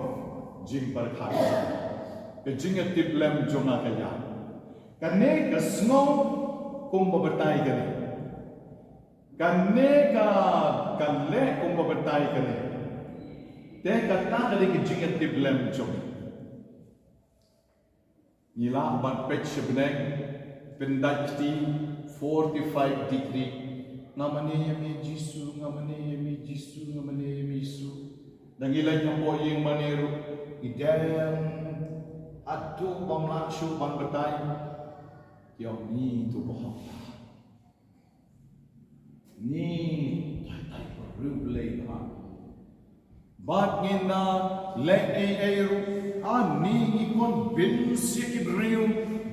jingpyrkhat. Ka jingïatiplem jong nga ka ïa Kane ka sngew kumba batai kane. Kane ka, ka leh kumba batai kane. Te kata ka dei ka jingïatiplem jong ngi. Ngi lah ban peit sha bneng, pyndait kti forty-five degree. Nga mane ïa me Jisu, nga mane ïa me Jisu, nga mane ïa me Jisu. Da ngi leit hapoh ïing mane ruh, ngi dem haduh bym lah shuh ban batai. Ki ong ni tu bahok. Ni tai tai briew Blei ba. Bad ngin da leh ei ei ruh, ani ngi convince ïa ki briew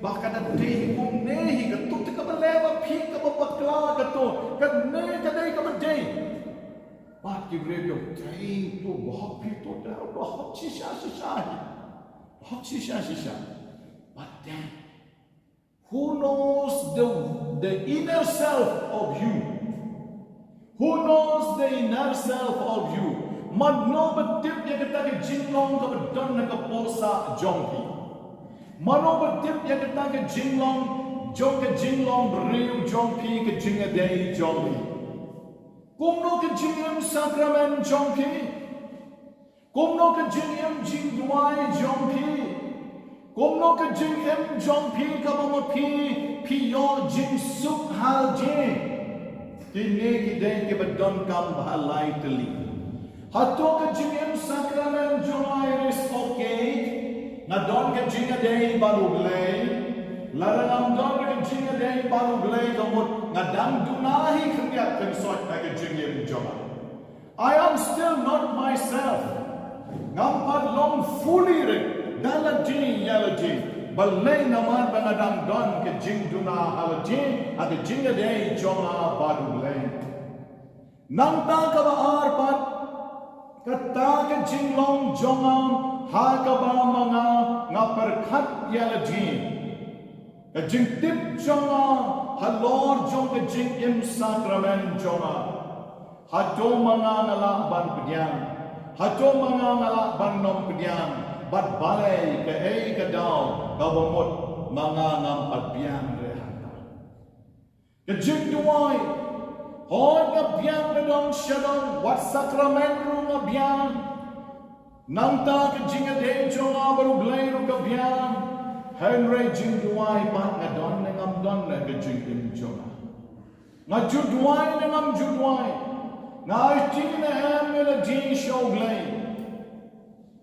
ba ka da dei kumne hi, kato te kaba leh ba phi kaba bakla kato, kane ka dei kaba dei. Bad ki briew ki ong, "Tei, to bahok phi to, to bahok shisha shisha hi. Bahok shisha shisha." But then, who knows the, the inner self of you? Who knows the inner self of you? Mano ba tip ïa kata ka jinglong kaba don ha ka por sah jong phi? Mano ba tip ïa kata ka jinglong jong, ka jinglong briew jong phi, ka jingïadei jong phi? Kumno ka jingim sakramen jong phi? Kumno ka jingim jingduwai jong phi? Kumno ka jingim jong phi kaba ma phi, phi ïoh jingsuk ha lade? Kine ki dei kiba donkam ba ha lai tylli. Hato ka jingim sakramen jong nga i riewkhuid, nga don ka jingïadei bad U Blei? Lada ngam don ka jingïadei bad U Blei, ka mut nga dang duna hi khyndiat khynsoit ha ka jingim jong nga. I am still not myself. Ngam pat long fully re da lade ïa lade. Balei? Namar ba nga dang don ka jingduna ha lade, ha ka jingïadei jong nga bad U Blei. Nangta kaba ar pat, kata ka jinglong jong nga ha kaba ma nga nga pyrkhat ïa lade. Ka jingtip jong nga halor jong ka jingim sakramen jong nga. Hato ma nga nga lah ban pdiang? Hato ma nga nga lah ban nym pdiang? Bad balei, kaei ka daw kaba mut ma nga ngam pat biang re hangta? Ka jingduwai. Hooid nga biang na dong sha dong, wat sakramen ruh nga biang. Nangta ka jingïadei jong nga bad U Blei ruh ka biang. Hynrei jingduwai pat nga don ne ngam don ha ka jingim jong nga? Nga ju duwai ne ngam ju duwai? Nga aiti ne em ïa lade sha U Blei?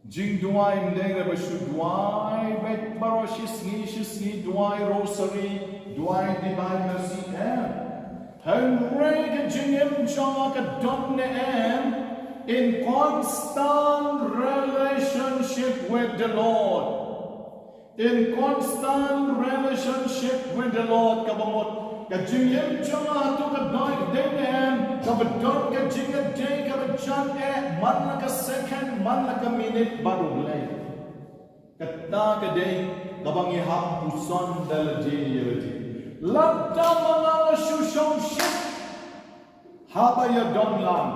Jingduwai ym dei re ba shu duwai beit baroh shi sngi shi sngi, duwai rosary, duwai Divine Mercy, em. Hynrei ka jingim jong nga ka don ne em in constant relationship with the Lord? In constant relationship with the Lord, kaba mut ka jingim jong nga hato ka dei ne em kaba don ka jingïadei kaba jan eh man la ka second, man la ka minit bad U Blei? Kata ka dei kaba ngi hap puson da lade ïa lade. Lada ma nga nga shu shongshit haba ïadon lang,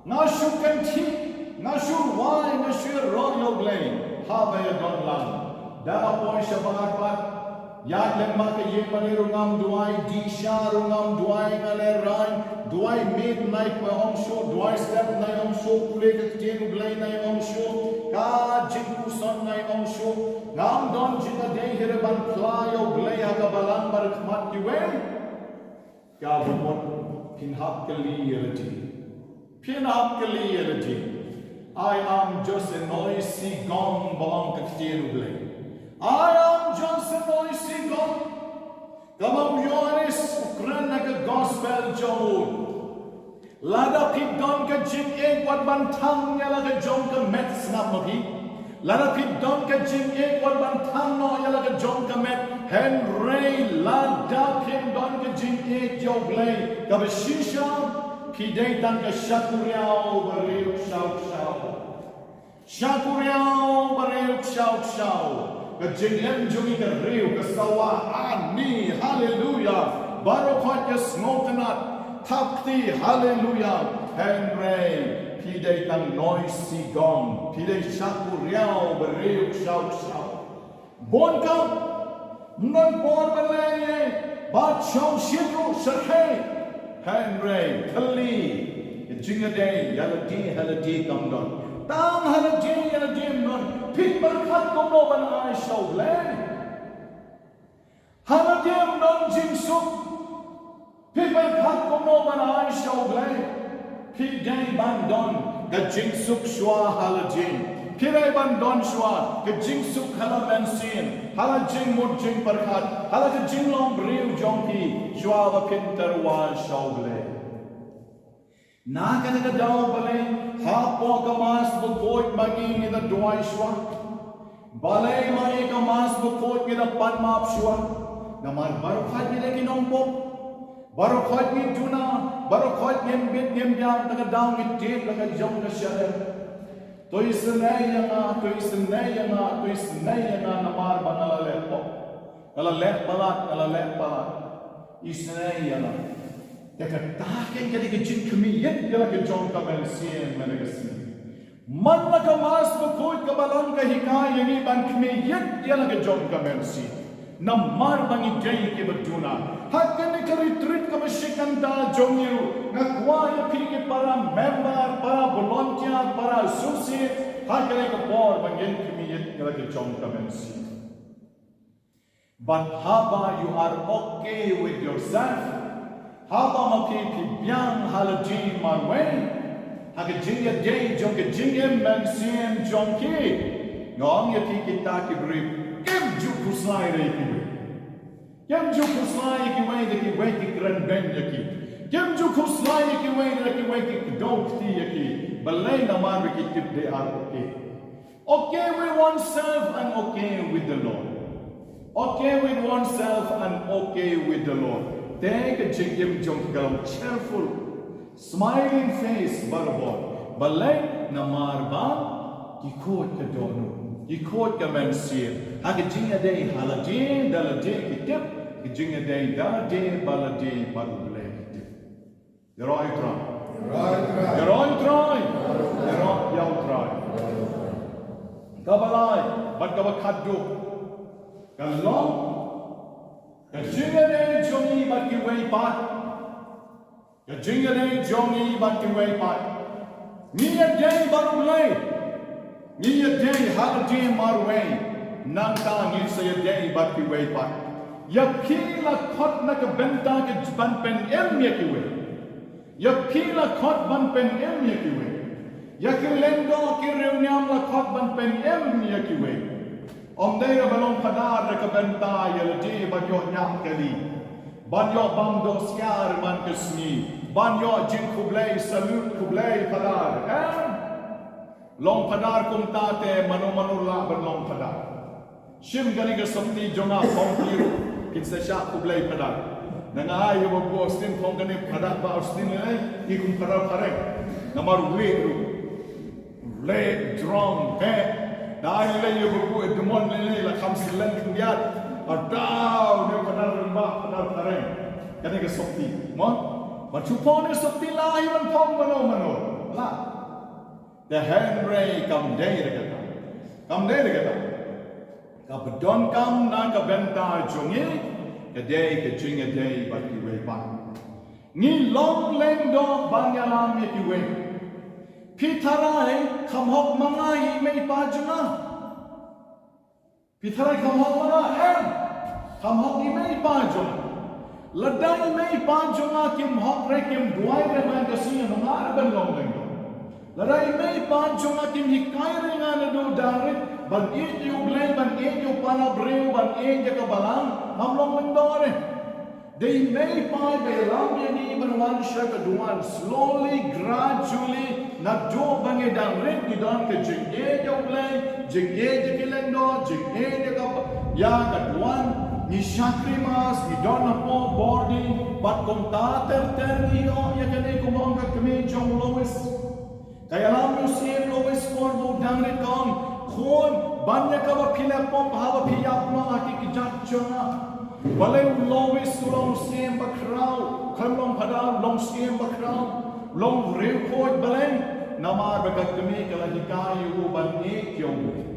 nga shu kynthih, nga shu rwai, nga shu ïaroh ïa U Blei haba ïadon lang, da nga poi shabar pat, ïaid lem bad ka ïing mane ruh ngam duwai, dih sha ruh ngam duwai, nga lehraiñ, duwai miet nai ong shuh, duwai step nai ong shuh, pule ka ktien U Blei nai ong shuh, ka jingpuson nai ong shuh, ngam don jingïadei hi re ban phla ïa U Blei ha ka balang barit khmat kiwei. Kaba mut phin hap kylli ïa lade. Phin hap kylli ïa lade. I am just a noisy gong, ba ong ka ktien U Blei. I am just a noisy gong. Kaba u Ïoannis u kren na ka gospel jong u. Lada phi don ka jingïeit wat ban thang ïa la ka jong ka met, sngap ma phi. Lada phi don ka jingïeit wat ban thang noh ïa la ka jong ka met, hynrei lada phim don ka jingïeit ïa U Blei kaba shisha, phi dei tang ka shakuriaw ba riew kshaw kshaw. Shakuriaw ba riew kshaw kshaw. Ka jingim jong ngi ka riew, ka sawa, ani, haleluya. Baroh khoit ka sngewtynnat, thap kti, haleluya. Hynrei phi dei tang noisy gong, phi dei shakuriaw ba riew kshaw kshaw. Bun kam, ym don por ban leh ei ei, bad shongshit ruh shyrkhei. Hynrei thylli ka jingïadei ïa lade ha lade kam don. Tang ha lade ïa lade ym don. Phi pyrkhat kumno ban ai sha U Blei? Ha lade ym don jingsuk. Phi pyrkhat kumno ban ai sha U Blei? Phi dei ban don ka jingsuk shuwa ha lade. Phi dei ban don shuwa ka jingsuk ha la mynsiem, ha la jingmut jingpyrkhat, ha la ka jinglong briew jong phi, shuwa ba phin tyrwa sha U Blei. Na kata ka daw balei hapoh ka Mass Bakhuid ma ngi ngi da duwai shuwa? Balei ma ngi ka Mass Bakhuid ngi da pan map shuwa? Namar baroh khoit ngi da ki nongpop. Baroh khoit ngi duna, baroh khoit ngim bit ngim biang, ta ka daw ngi tied la ka jong ka shalem. To isynei ïa nga, to isynei ïa nga, to isynei ïa nga namar ba nga la leh pop. Nga la leh palat, nga la leh palat. Isynei ïa nga. Te kata kein ka dei ka jingkhmih ïit ïa la ka jong ka mynsiem mynne ka sngi. Man la ka Mass Bakhuid ka Balang ka hikai ïa ngi ban khmih ïit ïa la ka jong ka mynsiem. Namar ba ngi dei kiba duna. Ha kane ka retreat kaba shikynta jong ngi ruh nga kwah phi ki para member, para volunteer, para associate, ha kane ka por ba ngin khmih ïa la ka jong ka mynsiem. But haba you are okay with yourself, haba ma phi phi biang ha la jong marwei, ha ka jingïadei jong ka jingim mynsiem jong ki, nga ong ïa phi kita ki briew kim ju khuslai re ki briew. Kim ju khuslai ïa kiwei da kiwei ki kren beiñ ïa ki. Kim ju khuslai ïa kiwei da kiwei ki kdew kti ïa ki. Balei? Namar ba ki tip they are okay. Okay with oneself and okay with the Lord. Okay with oneself and okay with the Lord. Te ka jingim jong ki ka long cheerful. Smiling face barabor. Balei? Namar ba ki khuid ka dohnud, ki khuid ka mynsiem. Ha ka jingïadei ha lade da lade ki tip, ka jingïadei da lade ba lade bad U Blei ki tip. Ïaroh ïa U Trai. Ïaroh ïa U Trai. Ïaroh ïa U Trai. Kaba lai bad kaba khatduh ka long ka jingïadei jong ngi bad kiwei pat. Ka jingïadei jong ngi bad kiwei pat. Ngi ïadei bad U Blei. Ngi ïadei ha lade marwei. Nangta ngin sa ïadei bad kiwei pat. Ïa phi la khot na ka bynta ka ban pynim ïa kiwei. Ïa phi la khot ban pynim ïa kiwei. Ïa ki lyngdoh ki riewniam la khot ban pynim ïa kiwei. Ym dei re ba long phadar da ka bynta ïa lade ban ïoh ñiah kali, ban ïoh bam dohsiar man ka sngi, ban ïoh jingkhublei, salute khublei phadar. Em. Long phadar kumta te mano mano lah ban long phadar. Shim kane ka sopti jong nga phong phi ruh kin sa shah khublei phadar. Nga ai ïa u Babu Austin phong kane phadar Bah Austin ne, i kum phadar phareng. Namar u leh ruh. Leh jrong he. Da ai leh ïa u Babu Edmond ne, la kham silen khyndiat. Adaw ne phadar lyngba phadar phareng. Kane ka sopti. Mo? Ban shu phong ne sopti la ai ban phong mano mano. La. Te hynrei kam dei re kata. Kam dei re kata. Kaba donkam na ka bynta jong ngi ka dei ka jingïadei bad kiwei pat. Ngi long lyngdoh ban ïalam ïa kiwei. Phi tharai kham hok ma nga i mei i pa jong nga. Phi tharai kham hok ma nga? Em. Kham hok i mei i pa jong nga. Lada i mei i pa jong nga kim hok re, kim duwai re man ka sngi, nga ruh ngan long lyngdoh. Lada i mei i pa jong nga kim hikai re nga naduh dang rit ban ïeit ïa U Blei, ban ïeit ïa u para briew, ban ïeit ïa ka balang, ngam long lyngdoh re. Dei i mei i pa ba ïalam ïa ngi ban wan sha ka duwan. Slowly, gradually, naduh ba ngi dang rit ngi don ka jingïeit ïa U Blei, jingïeit ïa ki lyngdoh, jingïeit ïa ka, ïa ka duwan. Ngi shakri Mass, ngi don hapoh bording, bad kumta ter ter ngi ïoh ïa kane, kumba ong ka kmie jong u Lois. Ka ïalam u Syiem Lois Kor ba u dang rit, ka ong, khun, ban ïa kaba phi leh pop haba phi ïap noh ha ki kjat jong nga. Balei u Lois u long u syiem bakhraw? Khlem long phadar, u long syiem bakhraw. U long u riewkhuid. Balei? Namar ba ka kmie ka la hikai ïa u ban ïeit ïa U Blei.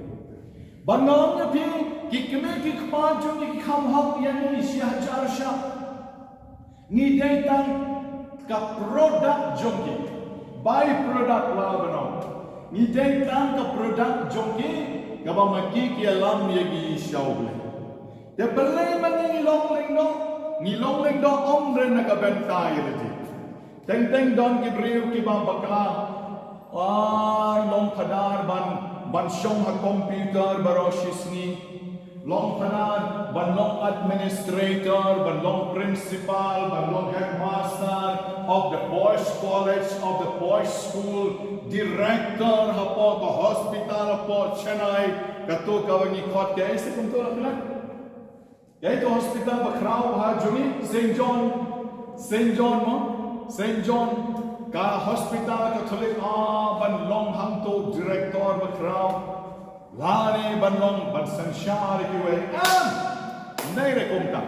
Bad nga ong ïa phi, ki kmie ki kpa jong ngi ki kham hok ïa ngi shi hajar shah. Ngi dei tang ka product jong ki. By-product lah ban ong. Ngi dei tang ka product jong ki, kaba ma ki ki ïalam ïa ngi sha U Blei. Te balei ma ngi ngi long lyngdoh? Ngi long lyngdoh ym re na ka bynta ïa lade. Teng teng don ki briew kiba bakla. Ai, long phadar ban, ban shong ha computer baroh shi sngi. Long phadar ban long administrator, ban long principal, ban long headmaster of the posh college, of the posh school, director hapoh ka hospital hapoh Chennai, kato kaba ngi khot kaei, sa kumto la khot. Kaei ka hospital bakhraw ha jong ngi, Saint John, Saint John mo, Saint John, ka hospital Catholic, ah, ban long hangto director bakhraw. Lane ban long ban synshar ïa kiwei. Em! Ym dei re kumta.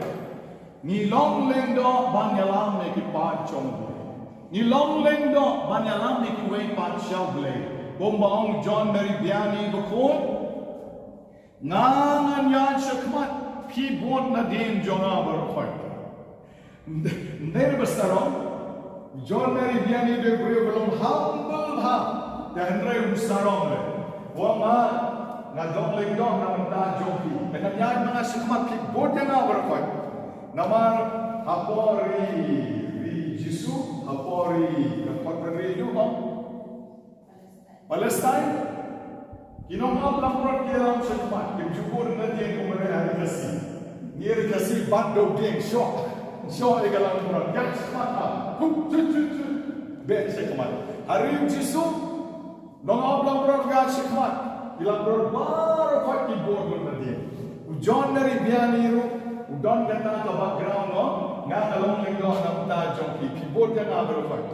Ngi long lyngdoh ban ïalam ïa ki paid jong U Blei. Ngi long lyngdoh ban ïalam ïa kiwei pat sha U Blei. Kumba ong John Mary Vianney bakhuid. Nga ngan ïaid shakhmat, phi bud nadien jong nga baroh khoit. Ym dei re ba sarong? John Mary Vianney u dei u briew ba long humble ha. Te hynrei u sarong re. Wa nga, nga dang lyngdoh na bynta jong phi. Kane nga ïaid ma nga shakhmat, phi bud ïa nga baroh khoit. Namar ha por ri, ri Jisu, ha por ri, ka kot ri ïa u bang Palestine. Ki nongap langbrot ki ïalam shakhmat, kim ju bud nadien kumne ha ri Khasi. Ngi ri Khasi bad dei dieng, shoh. Shoh ïa ka langbrot, ïaid shakhmat ha. Hup, chut, chut, chut. Beh shakhmat. Ha ri Jisu, nongap langbrot ïaid shakhmat. Ki langbrot baroh khoit ki bud nadien. U John Mary Vianney ruh u don kata ka background, no? Nga, nga long lyngdoh na bynta jong phi, phi bud ïa nga baroh khoit.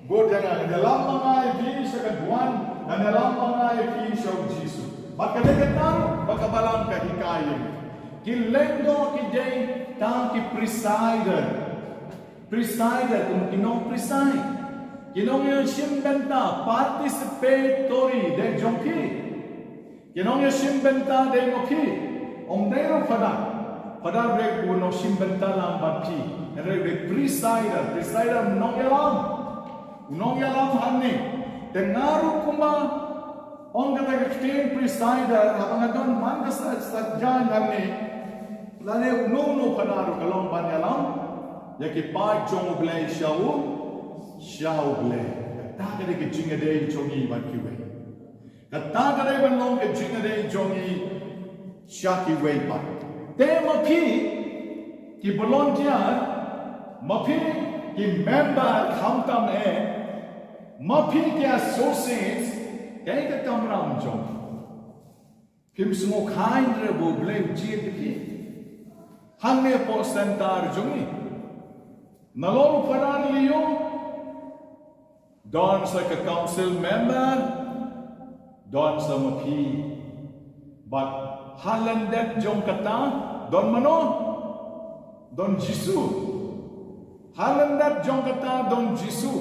Bud ïa nga, ngan ïalam ma nga ïa phi sha ka duwan, ngan ïalam ma nga ïa phi sha u Jisu. Bad ka dei kata ruh ba ka Balang ka hikai ïa ngi. Ki lyngdoh ki dei tang ki presider. Presider, kum ki nong preside. Ki nongïashim bynta, participatory, dei jong ki. Ki nongïashim bynta dei ma phi. Ym dei ruh u Phadar. Phadar dei u nongshim bynta lang bad phi. Hynrei u dei presider. Presider u nongïalam. U nongïalam hangne. Te nga ruh kumba ong kata ka ktien presider, haba nga don man ka sa, sa jaiñ hangne. Lane uno uno u Phadar ruh ka long ban ïalam ïa ki paid jong U Blei sha u, sha U Blei. Kata ka dei ka jingïadei jong ngi bad kiwei. Kata ka dei ban long ka jingïadei jong ngi sha kiwei pat. Te ma phi ki volunteer, ma phi ki member khamtam eh, ma phi ki associates, kaei ka kamram jong phi? Phim sngewkhlaiñ re ba U Blei u jied ïa phi hangne hapoh centre jong ngi? Nalor u Phadar Leo, don sa ka council member, don sa ma phi. Bad ha lyndet jong kata don mano? Don Jisu. Ha lyndet jong kata don Jisu.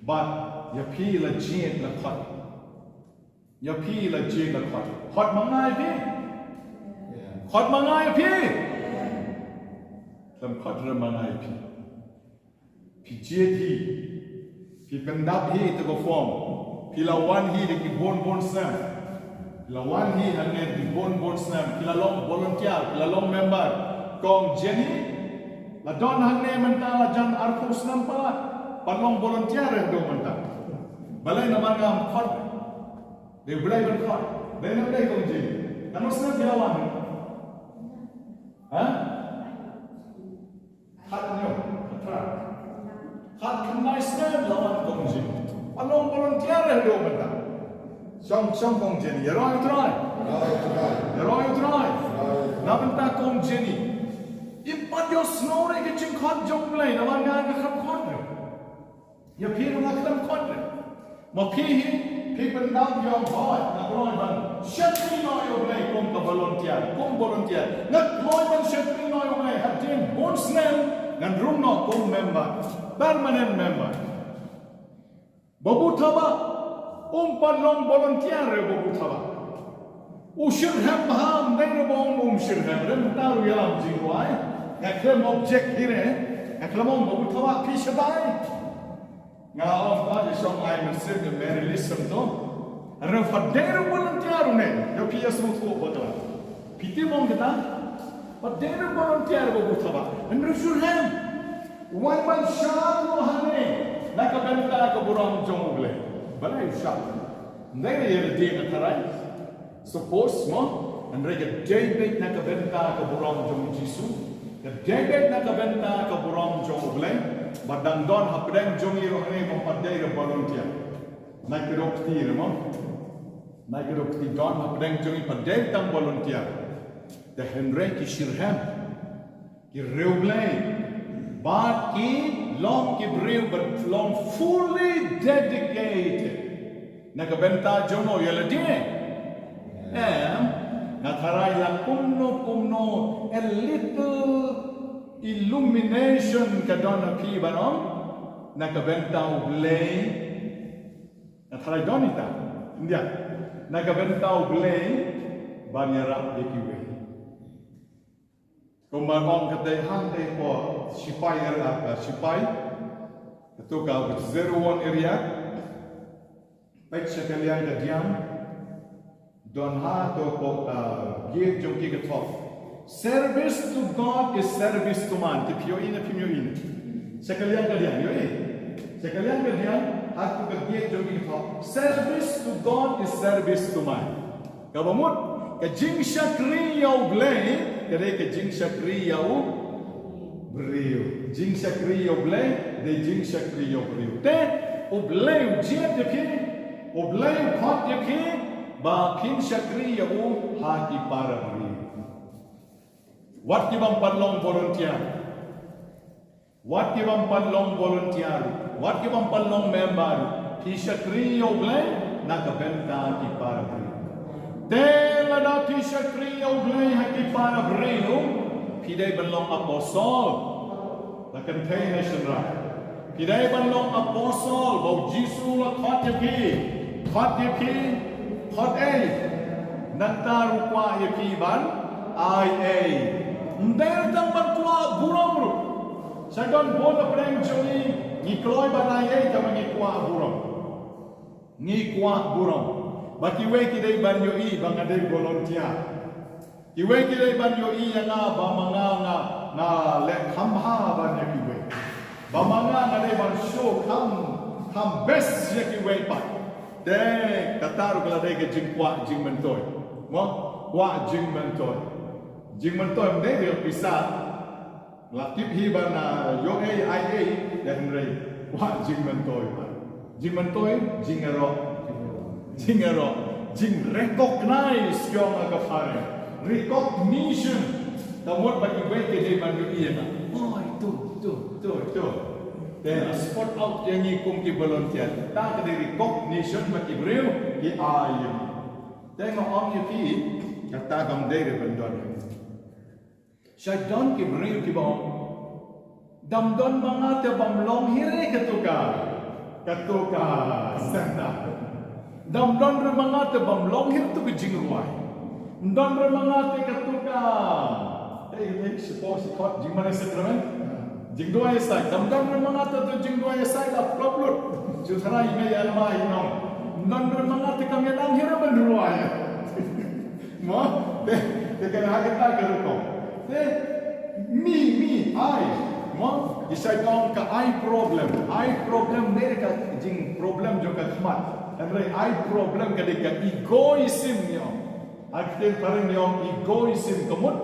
Bad ïa phi la jied la khot. Ïa phi la jied la khot. Khot ma nga ïa phi. Khot ma nga ïa phi. Khlem khot re ma nga ïa phi. Phi jied hi. Phi pyndap hi ïa ka form. Phi la wan hi da ki bun bun snem. Phi la wan hi hangne da ki bun bun snem. Phi la long volunteer, phi la long member. Kong Jenny la don hangne mynta la jan arphew snem palat. Pat long volunteer haduh mynta. Balei namar ngam khot? Dei U Blei ban khot. Dei ne ym dei, Kong Jenny? Katno snem phi la wan? Ha? Khathynñiew, khathynriew. Khatkhyndai snem la wan, Kong Jenny. Pat long volunteer haduh mynta. Shong, shong, Kong Jenny. Ïaroh ïa U Trai. Ïaroh ïa U Trai. Na bynta Kong Jenny. Im pat ïohsngew re ka jingkhot jong U Blei, namar nga, nga khlem khot re. Ïa phi ruh nga khlem khot re. Ma phi hi, phi pyndap ïa u, hooid, nga kloi ban shakri noh ïa U Blei kum ka volunteer, kum volunteer. Nga kloi ban shakri noh ïa U Blei, hadien bun snem ngan rung noh kum member, permanent member. Babu Thaba um pat long volunteer re, Babu Thaba. U shitrhem bha, ym dei re ba ong um shitrhem re, mynta ruh ïalam jingduwai. Nga khlem object hi re, nga khlem ong, Babu Thaba, phi shabai. Nga ong, ba ïa shong ai mynsiem ïa Mary List to. Hynrei pat dei re volunteer une, ïa phi ïa sngewthuh bakla. Phi tip ong kita, pat dei re volunteer, Babu Thaba. Hynrei u shitrhem, u wan ban shad ruh hangne na ka bynta ka burom jong U Blei. Balei u shad? Ym dei re ïa lade, nga tharai. Suppose mo, hynrei ka dei beit na ka bynta ka burom jong U Jisu, ka dei beit na ka bynta ka burom jong U Blei. Ba dang don hapdeng jong ngi ruh hangne ba ym pat dei re volunteer. Nai ka dok kti re mo. Nai ka dok kti, don hapdeng jong ngi pat dei tang volunteer. Te hynrei ki shitrhem, ki riewblei, bad ki long ki briew ba long fully dedicated na ka bynta jong no, ïa lade. Em, nga tharai la kumno kumno, a little illumination ka don ha phi ban ong, na ka bynta U Blei. Nga tharai don ita, India, na ka bynta U Blei ban ïarap ïa kiwei. Kumba ong katei, hangtei por shipai, er, ah, shipai, Kato ka zero one area. Peit sha ka liang ka diang. Don ha to ko, ah, gate jong ki ka thok. Service to God is service to man. Ki phi ïohi ne phim ïohi ne? Sha ka liang ka diang, ïohi. Sha ka liang ka diang, ha to ka gate jong ki ka thok. Service to God is service to man. Kaba mut, ka jingshakri ïa U Blei, ka dei ka jingshakri ïa u briew. Jingshakri ïa U Blei, dei jingshakri ïa u briew. Te, U Blei u jied ïa phi, U Blei u khot ïa phi, ba phin shakri ïa u ha ki para briew. Wat ki bym pat long volunteer. Wat ki bym pat long volunteer. Wat ki bym pat long member. Phi shakri ïa U Blei, na ka bynta ki para briew. Te lada phi shakri ïa U Blei ha ki para briew, phi dei ban long apostle. La kynthei ne shynrang. Phi dei ban long apostle, ba U Jisu la khot ïa phi. Khot ïa phi, khot ei. Nangta ruh kwah ïa phi ban ai ei. Ym dei tang ban kwah burom ruh. Sa don bun na pdeng jong ngi, ngi kloi ban ai ei, tangba ngi kwah burom. Ngi kwah burom. Ba kiwei ki dei ban ïohi ba nga dei volunteer. Kiwei ki dei ban ïohi ïa nga ba ma nga nga, nga leh kham bha ban ïa kiwei. Ba ma nga nga dei ban show kham, kham best ïa kiwei pat. Te kata ruh ka la dei ka jingkwah jingmyntoi. Mo, kwah jingmyntoi. Jingmyntoi ym dei ïa pisa. La tip hi ban, ah, ïoh ei, ai ei, ïa hynrei kwah jingmyntoi. Jingmyntoi, jingïaroh. Jingïaroh. Jingrecognize jong ka phareng. Recognition. Ka mut ba kiwei ki dei ban ïohi ïa nga. Oi, to, to, to, to. Te la spot out ïa ngi kum ki volunteer. Ta ka dei recognition ba ki briew ki ai ïa ngi. Te nga ong ïa phi, kata kam dei re ban don. Shah don ki briew kiba ong, dam don ma nga te bym long hi re kato ka, kato ka center. Dam don re ma nga te bym long hi re kato ka jingrwai. Don re ma nga te kato ka, eh, eh, suppose, suppose, jingmane sakramen. Jingduwai ïasaid. Dam don re ma nga te kato jingduwai ïasaid la plop lut. Ju tharai me ïa ma ïa nong. Don re ma nga te kam ïa dang hi re ban rwai. Mo, te, te ka ha kata ka rukom. Te, me, me, I. Mo, i sa ong ka I problem. I problem ne ka jing problem jong ka khmat. Hynrei I problem ka dei ka egoism ïa. Ha ka ktien phareng ïa egoism ka mut.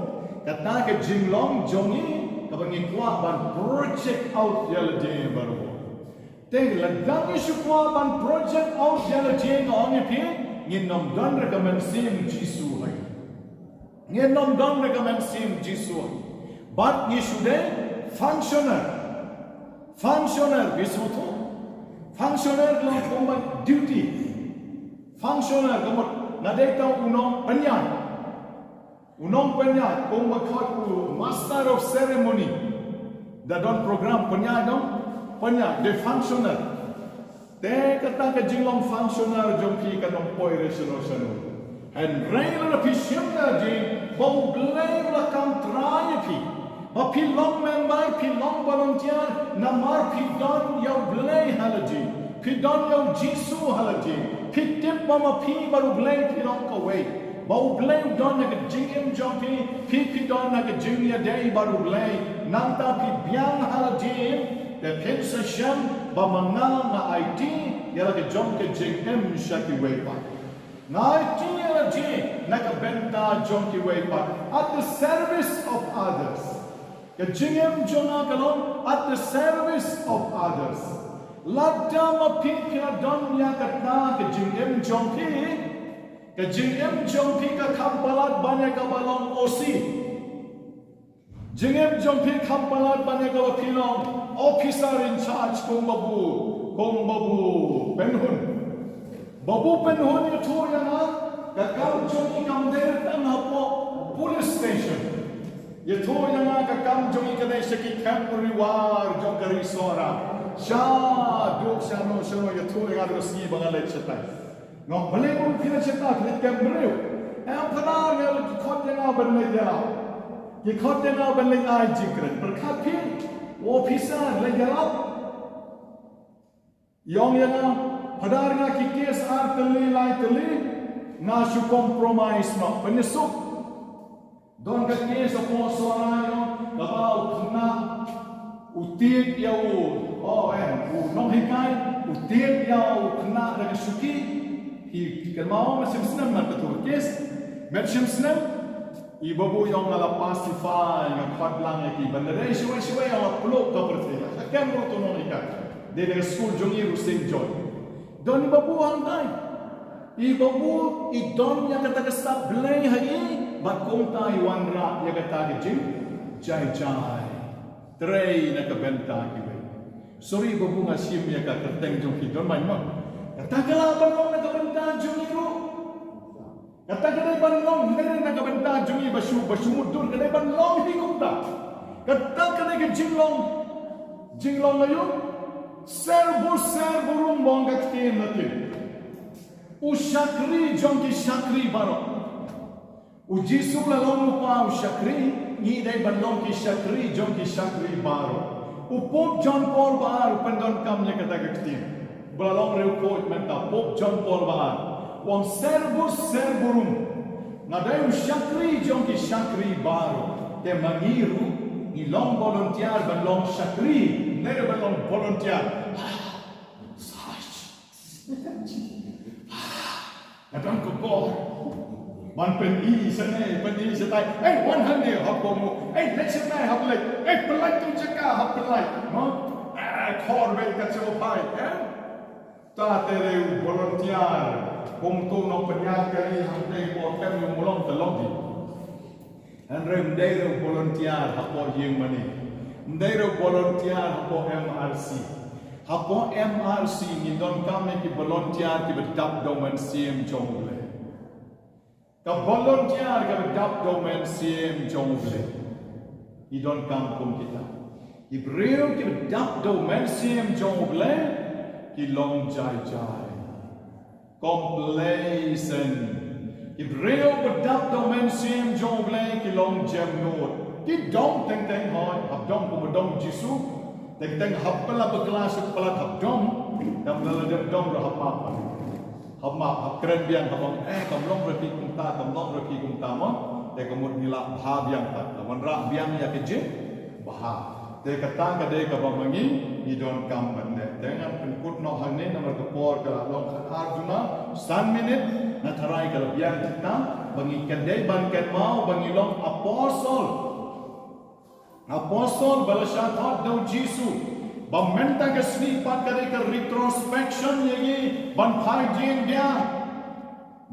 Kata ka jinglong jong ngi kaba ngi kwah ban project out ïa lade baroh. Te lada ngi shu kwah ban project out ïa lade, nga ong ïa phi, ngin ym don re ka mynsiem Jisu ha ngi. Ngin ym don re ka mynsiem Jisu ha ngi. Bad ngi shu dei functional. Functional, ngi shu tu. Functional long kumba duty. Functional ka mut nga dei tang u nongpynïaid. U nongpynïaid, kumba khot u master of ceremony. Da don program pynïaid dong, pynïaid, dei functional. Te kata ka jinglong functional jong phi kan ym poi re shano shano. Hynrei lada phi shim da jing, ba U Blei u la kam trai ïa phi. Ba phi long member, phi long volunteer, namar phi don ïa U Blei ha la jing. Phi don ïa U Jisu ha la jing. Phi tip ba ma phi bad U Blei phi long kawei. Ba U Blei u don ha ka jingim jong phi, phi phi don ha ka jingïadei bad U Blei. Nangta phi biang ha la jing, te phin sa shem ba ma nga nga aiti ïa la ka jong ka jingim sha kiwei pat. Nga aiti ïa la jing na ka bynta jong kiwei pat. At the service of others. Ka jingim jong nga ka long at the service of others. Lada ma phi phi la don ïa kata ka jingim jong phi, ka jingim jong phi ka kham palat ban ïa kaba long O C. Jingim jong phi kham palat ban ïa kaba phi long officer in charge kum Babu, kum Babu Pynhun. Babu Pynhun ïathuh ïa nga, ka kam jong i kam dei tang hapoh police station. Ïathuh ïa nga ka kam jong i ka dei sha ki camp ri war jong ka ri Sohra. Sha duk sha no sha no ïathuh ïa nga da ka sngi ba nga leit shatai. Nga ong balei ba phi leit shatai, phi leit camp briew. Em, phadar ïa ki khot ïa nga ban leit ïalap. Ki khot ïa nga ban leit ai jingkren. Pyrkhat phi, u officer leit ïalap. Ïong ïa nga, hadar nga ki case ar tylli lai tylli, nga shu compromise noh, pynïasuk. Don ka case hapoh Sohra ïong, kaba u khynnah u tied ïa u, oh, eh, u nonghikai, u tied ïa u khynnah da ka shuki. Hi, kynmaw, ma shim snem man ka tu ka case. Met shim snem, i babu ïong nga la pacify, nga khot lang ïa ki, ban da dei shawei shawei ïong la pynlong ka pyrthei. Ka kem ruh tu nonghikai. Dei da ka skul jong i ruh Saint John. Don i babu hangtai. I babu i don ïa kata ka stad Blei ha i, bad kumta i wanrah ïa kata ka jingjai jai. Trei na ka bynta kiwei. Sorry babu, nga shim ïa ka kyrteng jong ki, don mai ma. Kata ka lah ban long na ka bynta jong i ruh. Kata ka dei ban long, hynrei na ka bynta jong i ba shu, ba shu mutdur, ka dei ban long hi kumta. Kata ka dei ka jinglong, jinglong aïu? Ser bus ser burom ba ong ka ktien na ktien. U shakri jong ki shakri baroh. U Jisu la long lypa u shakri, ngi dei ban long ki shakri jong ki shakri baroh. U Pope John Paul ba ar u pyndonkam ïa kata ka ktien. Ba la long riewkhuid mynta, Pope John Paul ba ar. U ong ser bus ser burom. Nga dei u shakri jong ki shakri baroh. Te ma ngi ruh, ngi long volunteer ban long shakri, ne ban long volunteer. Sash. Nga don ka bor ban pyni shane, pyni shatai. Ei, wan hangne hap kohnguh. Ei, leit shatai hap leit. Ei, pynlait tu jaka hap pynlait. No? Eh, khor bei ka chew phai, eh? Ta te dei u volunteer. Kum tu nongpynïaid kali hangtei por kem ïa u mulong te long di. Hynrei ym dei ruh volunteer hapoh ïing mane. Ym dei ruh volunteer hapoh M R C. Hapoh M R C ngi donkam ïa ki volunteer kiba dap da u mynsiem jong U Blei. Ka volunteer kaba dap da u mynsiem jong U Blei. Ngi donkam kum kita. Ki briew kiba dap da u mynsiem jong U Blei ki long jai jai. Complacent. Ki briew ba dap da u mynsiem jong U Blei ki long jemnud. Ki dom teng teng hoi, hap dom kumba dom Jisu. Teng teng hap pynlap bakla sha palat hap dom. Kam da la dep dom ruh hap map. Hap map, hap kren biang, hap ong, eh, kam long ruh phi kumta, kam long ruh phi kumta mo. Te ka mut ngi lah bha biang pat. Ka wanrah biang ïa ka jingbha. Te kata ka dei kaba ma ngi ngi donkam ban leh. Te ngan pynkut noh hangne namar ka por ka la long khatar juna, san minit, nga tharai ka la biang kita, ba ngi kan dei ban kynmaw ba ngi long apostol. Apostol ba la shah khot da u Jisu. Ba mynta ka sngi pat ka dei ka retrospection ïa ngi ban phai jingïa.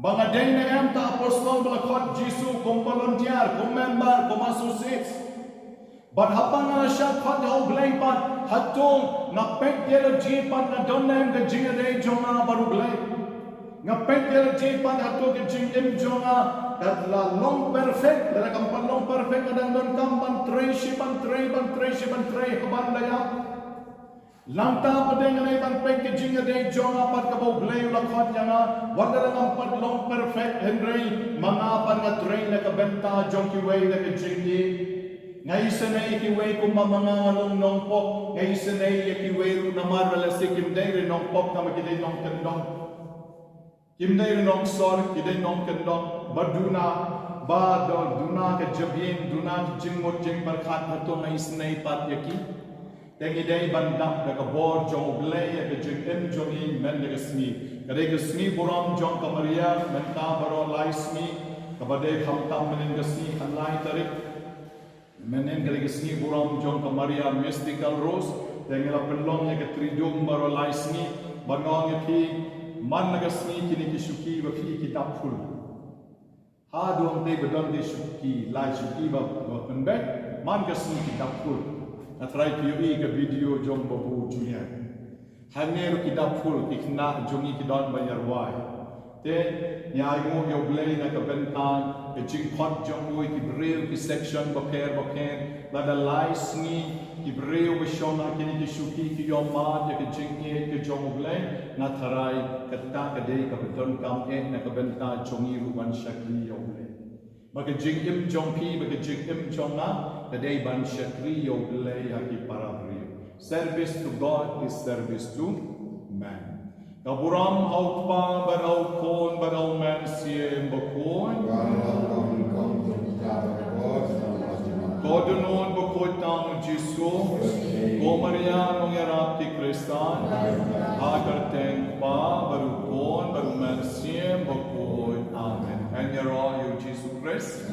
Ba nga dei ne em ta apostol ba la khot Jisu kum volunteer, kum member, kum associates. Bad haba nga la shah khot ha U Blei pat, hato nga peit ïa lade pat nga don ne em ka jingïadei jong nga bad U Blei. Nga peit ïa lade pat hato ka jingim jong nga ka la long perfect, lada kam pat long perfect nga dang donkam ban trei shi ban trei, ban trei shi ban trei, ha ban da ïa. Nangta pat dei nga dei ban peit ka jingïadei jong nga pat kaba U Blei u la khot ïa nga, wat la ngam pat long perfect hynrei ma nga pat nga trei na ka bynta jong kiwei da ka jingïeit. Nga isynei ïa kiwei kumba ma nga nga long nongpop, nga isynei ïa kiwei ruh namar ba lehse kim dei re nongpop tangba ki dei nongkyndong. Kim dei re nongsor, ki dei nongkyndong, ba duna, ba duna ka jabieng, duna ka jingmut jingpyrkhat, hato nga isynei pat ïa ki. Te ngi dei ban dap da ka bor jong U Blei ïa ka jingim jong ngi mynta ka sngi. Ka dei ka sngi burom jong ka Maria, mynta baroh lai sngi, kaba dei khamtam mynnin ka sngi khatlai tarik. Mynnin ka dei ka sngi burom jong ka Maria Mystical Rose, te ngi la pynlong ïa ka Triduum baroh lai sngi, bad nga ong ïa phi, man la ka sngi kine ki shuki ba phi ki dap full. Haduh hangtei ba don te shuki, lai shuki ba, ba pynbeit, man ka sngi ki dap full. Nga tharai phi ïohi ka video jong Babu Julian. Hangne ruh ki dap full, ki khynnah jong ngi ki don ban ïa rwai. Te ngi ainguh ïa U Blei na ka bynta ka jingkhot jong u ïa ki briew ki section bapher bapher. Lada lai sngi ki briew ba shong ha kine ki shuki ki ïohmad ïa ka jingïeit ka jong U Blei, nga tharai kata ka dei kaba donkam eh na ka bynta jong ngi ruh ban shakri ïa U Blei. Ba ka jingim jong phi, ba ka jingim jong nga, ka dei ban shakri ïa U Blei ha ki para briew. Service to God is service to man. Ka burom ha u Kpa bad ha u Khun bad ha u Mynsiem Bakhuid. Ka don bakhuid tang u Jisu. Ko Maria nongïarap ki Khristan. Ha ka kyrteng u Kpa bad u Khun bad u Mynsiem Bakhuid. Amen. Ngan ïaroh ïa u Jisu Khrist.